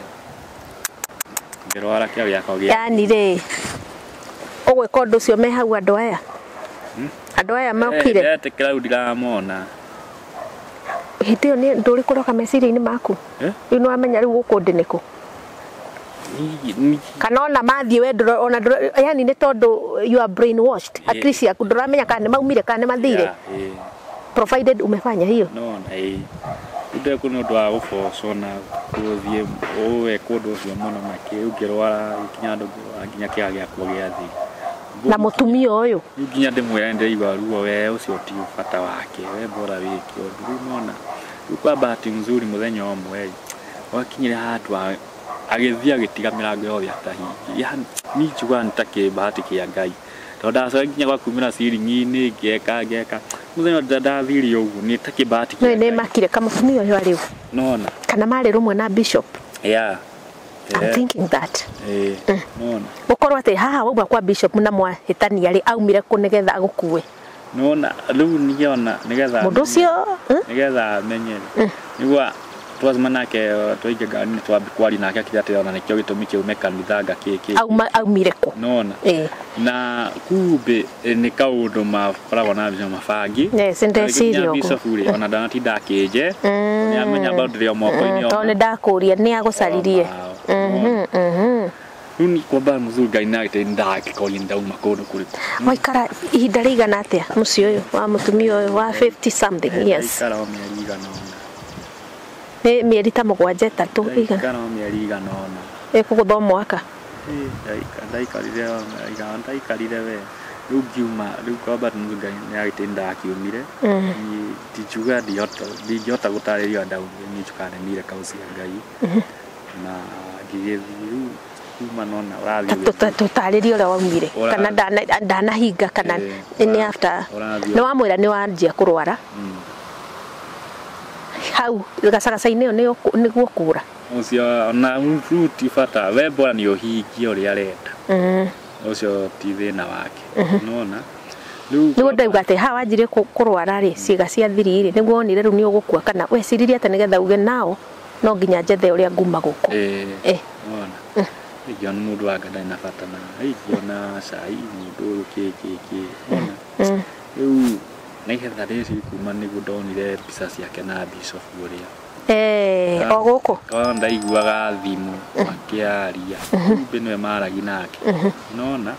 Ngĩrwara kĩo gĩakwa gĩa. Yaani rĩ, ũgwĩka ũndũ ũcio me hau andũ aya? Andũ aya mokire? Ndetĩkĩra rĩu ndiramona. Hĩndĩ ĩyo nĩ ndũrĩ kũroka meciria-inĩ maku? Rĩu nĩ wamenya rĩu gũkũ ndĩ nĩkũ? Kana ona mathiĩ we ona yani nĩ tondũ you are brainwashed akili ciaku ndũramenya kana nĩ maumire kana nĩ mathire provided umefanya hiyo no na ĩ ndekũ nĩ ũndũ wa gũbocwo na gũthiĩ ũgeka ũndũ ũcio mũno makĩ ũngĩrwara nginya andũ nginya kĩaga gĩakwa gĩathĩ na mũtumia ũyũ nginya ndĩmwĩre ndĩraigua ruo we ũcio ti bata wake we bora wĩke ũndũ rĩu nona rĩu kwa bahati nzuri mũthenya ũmwe wakinyire handũ agĩthiĩ agĩtiga mĩrango yothe atahingi yani niĩ njugaga nĩ ta kĩbahati kĩa Ngai tondũ ndacoka nginya gwakumĩra ciringi-inĩ ngeka mũthenya ndathire ũguo nĩ ta kĩbahati kĩa Ngai nĩ makire kamũtumia ũyũ arĩ nona kana marĩ rũmwe na bishop yeah. I'm thinking that. Nona. Gũkorwo atĩ haha wauma kwa bishop na mwahĩtania rĩ aumire kũ nĩgetha agũkue nona rĩu niĩ ona nĩgetha mũndũ ũcio nĩgetha amenye nĩguo twacema nake twaingĩ ngari-inĩ twambi kwaria nake akiuga atĩ ona nĩkĩo gĩtũmi kĩume kanitha nga kĩ aumire kũ nona na kumbe nĩ kaũndũ makoragwo na mbica mabangi yes ndeciria ũguo bishop rĩ ona ndanatinda akĩnje nĩ amenya bado ndĩrĩ o moko-inĩ tondũ nĩ ndakũria nĩ agũcaririe rĩu nĩ kwamba mũzuri Ngai nake ndakĩkoria ndauma kũndũ kũrĩkũ waikara ihinda rĩigana atĩa mũciĩ ũyũ wa mũtumia ũyũ wa 50 something years ndaikara o mĩeri igana ũna nĩ mĩeri ta mũgwanja ĩtatũ igana ndaikara o mĩeri igana ũna ĩkũgũtha mwaka ndaikarire we rĩu ngiuma rĩu kwamba Ngai nĩ agĩte ndakiumire ndinjuga ndingĩhota gũtarĩria ndaumire niĩ njugaga nemire kauci ya Ngai na ngĩgĩthiĩ rĩu kuma nona ũrathiĩ tũtarĩrie ũrĩa waumire kana ndanahinga kana nĩ after nĩ wamwĩra nĩ wanjia kũrwara hau gacagaca-inĩ ĩyo nĩguo kũra ũcio ona rĩu ti bata we bora nĩ ũhingie ũrĩa arenda ũcio ti thĩna wake nona rĩu nĩguo ndauga atĩ haha wanjirie kũrwara rĩ ciĩga cia thiri rĩ nĩguo wonire rĩu nĩ ũgũkua kana weciririe atĩ nĩgetha uge nao no nginya njethe ũrĩa nguma gũkũ nona ingĩona mũndũ wanga ndarĩ na bata na ingĩona cai mũndũ ũyũ kĩ nona rĩu nĩgetha rĩci kuma nĩguo ndonire mbica ciake na bishop ũrĩa o gũkũ ndaiguaga thimũ makĩaria kumbe nĩwe maragi nake nona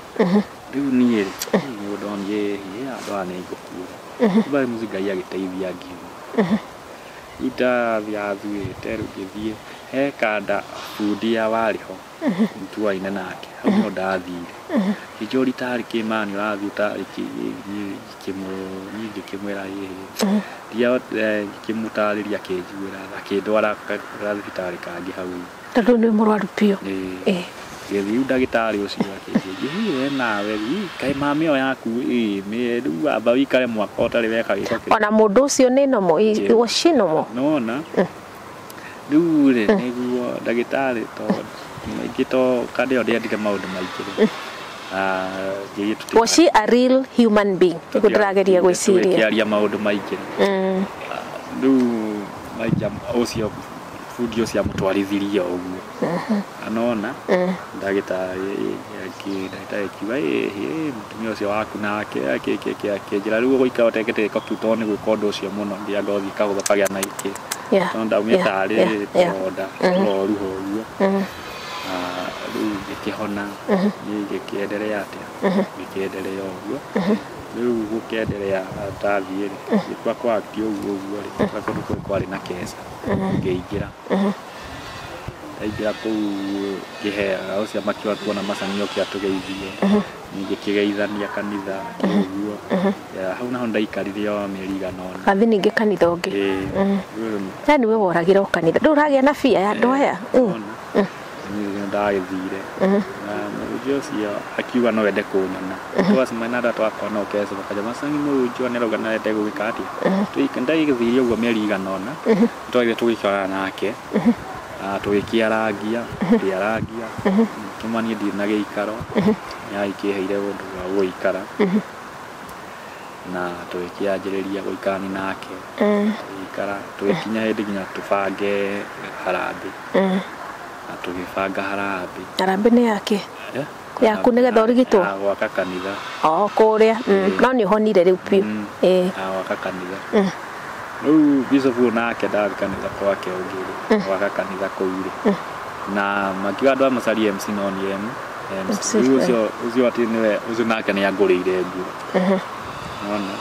rĩu niĩ nĩguo ndonire andũ aya nĩ ngũkua kumbe mũci Ngai agĩteithia ngiuma ndathiathuĩte rĩu ngĩthiĩ he kanda bundi ya warĩ ho tuaine nake hau nĩho ndathire ngĩnjũria tarĩ kĩ mani ũrathiĩ tarĩ kĩ niĩ ngĩkĩmwĩra ngĩkĩmũtarĩria akĩnjiguĩra tha akĩndwara gathibitarĩ kangĩ hau tondũ nĩ mũrwaru biũ ngĩthiĩ rĩu ndagĩtarĩ ũcio akĩnjĩra ĩ we nawe kaĩ mami ĩyo yaku rĩu amba wĩikare mwaka ũtarĩ weka gĩko kĩrĩa ona mũndũ ũcio nĩ nomo was she nomo nona rĩu rĩ nĩguo ndagĩtarĩ tondũ maingĩ to kanda ĩyo ndĩendire maũndũ maingĩ rĩ Was she a real human being? Nĩguo ndĩrageria gwĩciria. Tũkĩaria maũndũ maingĩ. Rĩu maija ũcio bundi ũcio amũtwarithirie ũguo. Anona ndagĩtarĩ akiuga mũtumia ũcio waku nake akĩnjĩra rĩu ũgũikara ũtekĩte gĩko kĩu tondũ nĩ gwĩka ũndũ ũcio mũno nginya ngothi ĩkagũtha ũkagĩa na ikĩ. Tondũ ndaumire tarĩ tũronda tũroruha ũguo. Rĩu ngĩkĩhona niĩ ngĩkĩenderea atĩa ngĩkĩenderea ũguo. Rĩu gũkĩenderea ndathiĩ rĩ ngĩtua kwa act ũguo ũguo rĩ kũndũ kũu kwarĩ na keca ngĩingĩra. Ndaingĩra kũu ngĩheaga ũcio makiuga tuona Macangi oke atũgeithie. Ngĩkĩgeithania kanitha ũguo. Hau naho ndaikarire o mĩeri igana ũna. Athiĩ ningĩ kanitha ũngĩ. Yani we woragĩra o kanitha ndũragĩa na bia ya andũ aya. Niĩ ndagĩthire na mũhunjia ũcio akiuga no ende kũnyona. Twacemania na twakora no keca bakaja Macangi mũhunjia nĩ arauga no ende gũgĩka atĩa. Ndagĩthire ũguo mĩeri igana ũna twagĩthiĩ tũgĩkorana nake. Tũgĩkĩarangia ngĩarangia tũma niĩ ndirĩ na gĩikaro nĩagĩkĩheire ũndũ wa gũikara na tũgĩkĩanjĩrĩria gũikarania nake. Tũgĩikara tũgĩkinya hĩndĩ nginya tũbange harambĩ. Na tũgĩbanga harambĩ. Harambĩ nĩ yake? Yaku nĩgetha ũrigitwo? Ya gwaka kanitha. O kũrĩa. No nĩ ũhonire rĩu biũ. Ya gwaka kanitha. Rĩu bishop ũyũ nake ndathiĩ kanitha kwake ũngĩ rĩ gwaka kanitha kũu rĩ na makiuga andũ a Macaria MC no niĩ MC. Rĩu ũcio atĩ nĩwe ũcio nake nĩ angũrĩire nguo. Nona.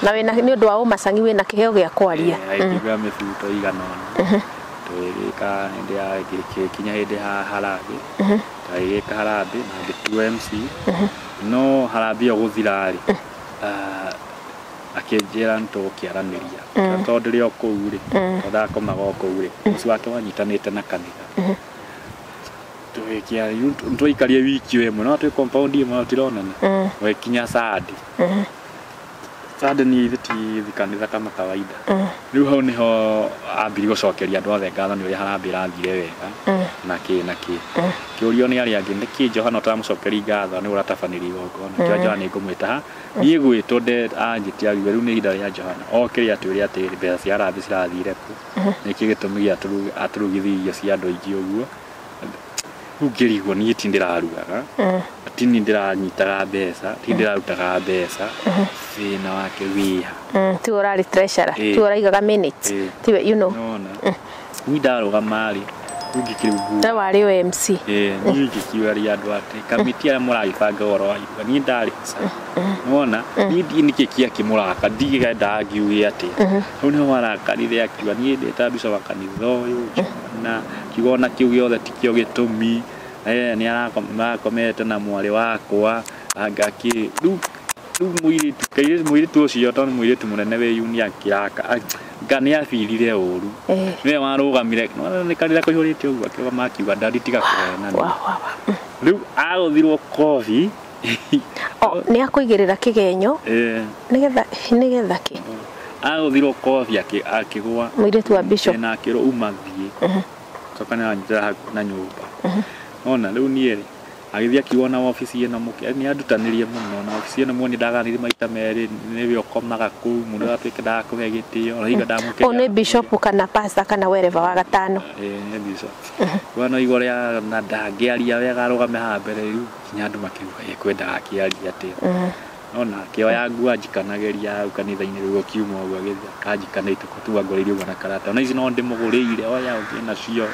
Na wĩna nĩ ũndũ wa ũmacangi wĩna kĩheo gĩa kwaria. Agĩkĩgũra mĩbuto igana ũna. Tũgĩgĩka hĩndĩ ya gĩkinya hĩndĩ ya harambĩ. Tũgĩgĩka harambĩ na ngĩtuo MC. No harambĩ ĩyo gũthira rĩ akĩnjĩra nĩ tũgũkĩaranĩria. Tondũ ndĩrĩ o kũu rĩ tondũ ndakomaga o kũu rĩ mũciĩ wake wanyitanĩte na kanitha. Tũgĩkia twaikarire wiki ĩmwe no twĩ compound ĩmwe tũtironana. Gũgĩkinya Sunday. Sunday niĩ ithe ti kanitha kama kawaida. Rĩu hau nĩho ambirie gũcokeria andũ othe ngatho nĩ ũrĩa harambĩ ĩrathire wega na kĩ na kĩ. Kĩũrio nĩ arĩa angĩ nĩkĩ Johana ũtaramũcokeria ngatho nĩ ũratabanĩria igongona. Kĩo Johana nĩ ngũmwĩta ha niĩ gwĩtwo anjĩtie akiuga rĩu nĩ ihinda rĩa Johana okĩre atwĩre atĩrĩ mbeca cia harambĩ cirathire kũ nĩkĩ gĩtũmi gĩa atũrugithie irio cia andũ aingĩ ũguo. Rĩu ngĩrigwo niĩ ti ndĩrarugaga ti niĩ ndĩranyitaga mbeca ti ndĩrarutaga mbeca thĩna wake wĩha. Tiwe ũrarĩ treasurer tiwe ũraigaga minutes tiwe you know. Nona niĩ ndarũgama rĩ rĩu ngĩkĩrigwo. We warĩ o MC. Niĩ ngĩkiũria andũ atĩ kamĩtĩ arĩa mũragĩbanga ũhoro wa iruga niĩ ndarĩ nona niĩ ndiĩ nĩkĩ kĩakĩmũraka ndigĩendaga ngiuge atĩa. Hau nĩho warakarire akiuga niĩ ndĩ ta bishop wa kanitha ũyũ na kiuga ona kĩu gĩothe tikĩo gĩtũmi nĩ arakomete na mwarĩ wakwa anga kĩ rĩu mũirĩtu mũirĩtu ũcio tondũ nĩ mũirĩtu mũnene wĩ uni akĩraka nga nĩ abirire ũru nĩwe warũgamire nĩ kanitha kũihũrĩte ũguo akĩrũgama akiuga ndari tiga kũhenania. Rĩu agũthirwo kobi. Nĩ akũigĩrĩra kĩgenyo nĩgetha kĩ agũthirwo kobi akĩgũa mũirĩtu wa bishop na akĩrwo uma thiĩ coka nĩ aranyitĩra na nyũmba. Ona rĩu niĩ rĩ agĩthiĩ akiuga na wabici ĩno mũke nĩ andutanĩrie mũno na wabici ĩno muoni ndaganirie maita merĩ nĩwe ũkomaga kũu mũndũ atuĩke ndakũhe gĩtĩo ona hingo ndamũkĩria. O nĩ bishop kana pastor kana wereva wa gatano. Nĩ bishop. Kwa no igũrũ rĩa na ndangĩaria wega arũgame haha mbere rĩu nginya andũ makiuga ekwendaga akĩaria atĩa. Ona akĩoya nguo anjikanagĩria hau kanitha-inĩ rĩu akiuma ũguo agĩthiĩ akanjikanĩte kũtua ngũrĩire ũguo na karata ona ici no ndĩmũgũrĩire oya ũthiĩ nacio.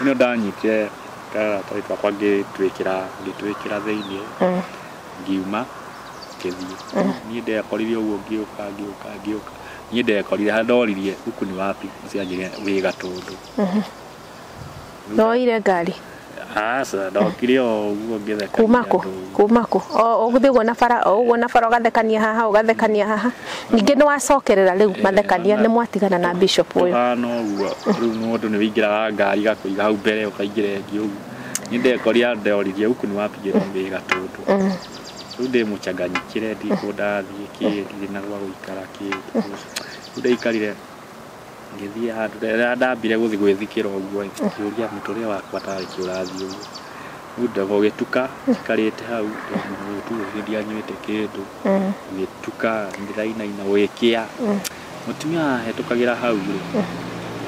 Nĩ ndanyitire karatathi twakwa ngĩtwĩkĩra thĩiniĩ ngiuma ngĩthiĩ. Niĩ ndekorire ũguo ngĩũka ngĩũka ngĩũka niĩ ndekorire harĩa ndoririe huku ni wapi ũcio anjĩrire wĩ Gatũndũ. Ndoire ngari? Aca ndokire o ũguo ngĩthekania. Kuma kũ? Kuma kũ? O ũgũthiĩ ũguo na bara o ũguo na bara ũgathekania haha ũgathekania haha. Ningĩ nĩ wacokerera rĩu mathekania nĩ mwatigana na bishop ũyũ. Hana ũguo rĩu mũndũ nĩ wĩingĩraga ngari gakũiga hau mbere ũkaingĩra ĩngĩ ũguo. Niĩ ndekorire ndoririe huku ni wapi ngĩrwo wĩ Gatũndũ. Rĩu ndĩ mũchanganyikĩre ndikũ ndathiĩ kĩ ndirĩ na gwa gũikara kĩ. Rĩu ndaikarire ngĩthiĩ handũ rĩrĩa ndambire gũthiĩ gwĩthikĩra ũguo ngĩũria mũtũrĩre wakwa tarĩ kĩ ũrathiĩ ũguo. Rĩu gũgĩtuka njikarĩte hau gũgĩtuka ndianyuĩte kĩndũ gũgĩtuka ndĩrainaina gũgĩkĩa mũtumia ahetũkagĩra hau rĩ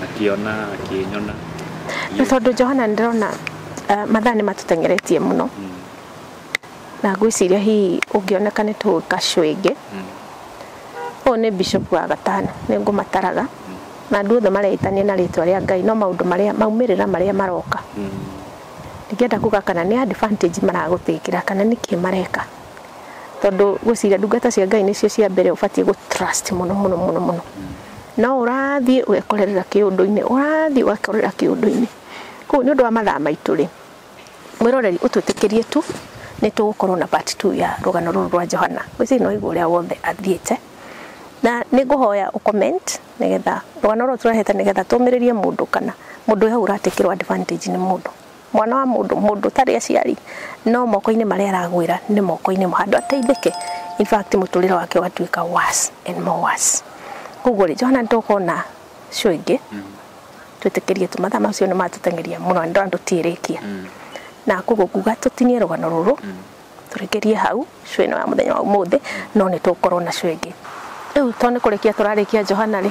akĩona akĩnyona. Na tondũ Johana ndĩrona mathaa nĩ matũteng'eretie mũno na ngwĩciria hihi ũngĩoneka nĩ tũgwĩka show ĩngĩ. Ũyũ nĩ bishop wa gatano nĩ ngũmataraga na andũ othe mareĩtania na rĩtwa rĩa Ngai no maũndũ marĩa maumĩrĩra marĩa maroka ndingĩenda kuga kana nĩ advantage maragũtĩkĩra kana nĩkĩ mareka tondũ ngwĩciria ndungata cia Ngai nĩcio cia mbere ũbatiĩ gũ trust mũno mũno mũno mũno no ũrathiĩ ũgekorerera kĩũndũ-inĩ ũrathiĩ ũgakorera kĩũndũ-inĩ. Koguo nĩ ũndũ wa mathaa maitũ rĩ mwĩroreri ũtwĩtĩkĩrie tu nĩ tũgũkorwo na part 2 ya rũgano rũrũ rwa Johana. Ngwĩciria no ũigua ũrĩa wothe athiĩte na nĩ ngũhoya ũ comment nĩgetha rũgano rũrũ tũrehete nĩgetha tũmĩrĩrie mũndũ kana mũndũ wĩ hau ũratĩkĩrwo advantage nĩ mũndũ mwana wa mũndũ mũndũ ũtarĩ aciari no moko-inĩ marĩa aragwĩra nĩ moko-inĩ mo handũ ateithĩke in fact mũtũrĩre wake ũgatuĩka worse and more worse. Koguo rĩ Johana nĩ tũgũkorwo na show ĩngĩ twĩtĩkĩrie tu mathaa macio nĩ matũteng'eria mũno na ndona tũtiĩrĩkia na koguo nguga tũtinie rũgano rũrũ tũrĩkĩrie hau show ĩno ya mũthenya wa ũmũthĩ no nĩ tũgũkorwo na show ĩngĩ. Rĩu to nĩ kũrĩkia tũrarĩkia Johana rĩ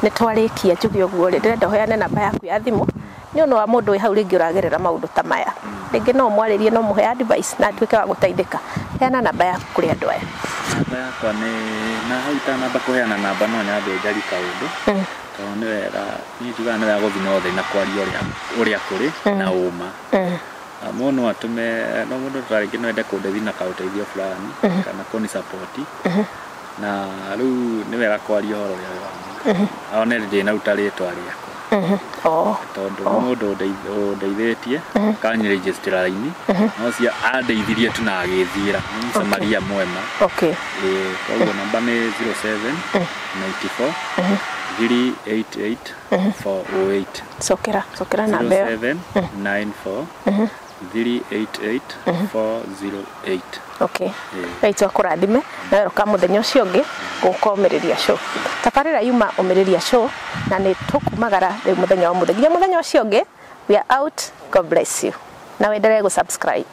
nĩ twarĩkia njuge ũguo rĩ ndĩrenda ũheane namba yaku ya thimũ nĩ ũndũ wa mũndũ wĩ hau rĩngĩ ũragerera maũndũ ta maya rĩngĩ no ũmwarĩrie no mũhe advice na atuĩke wa gũteithĩka. Heana namba yaku kũrĩ andũ aya. Namba yakwa nĩ na hau itanamba kũheana namba no nyambe njarie kaũndũ tondũ nĩ wega niĩ njugaga nĩ wega gũthiĩ na ũtheri na kwaria ũrĩa kũrĩ na ũma. Mũndũ no atũme no mũndũ ta rĩngĩ no ende kũndeithia na kaũteithio fulani kana kũni support na rĩu nĩ wega kwaria ũhoro ũrĩa wĩ wa ma one ndĩnaruta rĩtwa rĩakwa tondũ nĩ mũndũ ũndeithĩtie kanyĩrĩnjĩstĩra raini no cia andeithirie tu na agĩthiĩra nĩ Mũsamaria mwema. Koguo namba nĩ 07 94 388 408. Cokera cokera namba ĩyo. 07 94 388 408. Okay. Ngai akũrathime na weroka mũthenya ũcio ũngĩ gũka ũmĩrĩria show. Tabarĩra yuma ũmĩrĩria show na nĩ tũkumagara rĩu mũthenya wa ũmũthĩ nginya mũthenya ũcio ũngĩ. We are out. God bless you. Na wendelee gũ subscribe.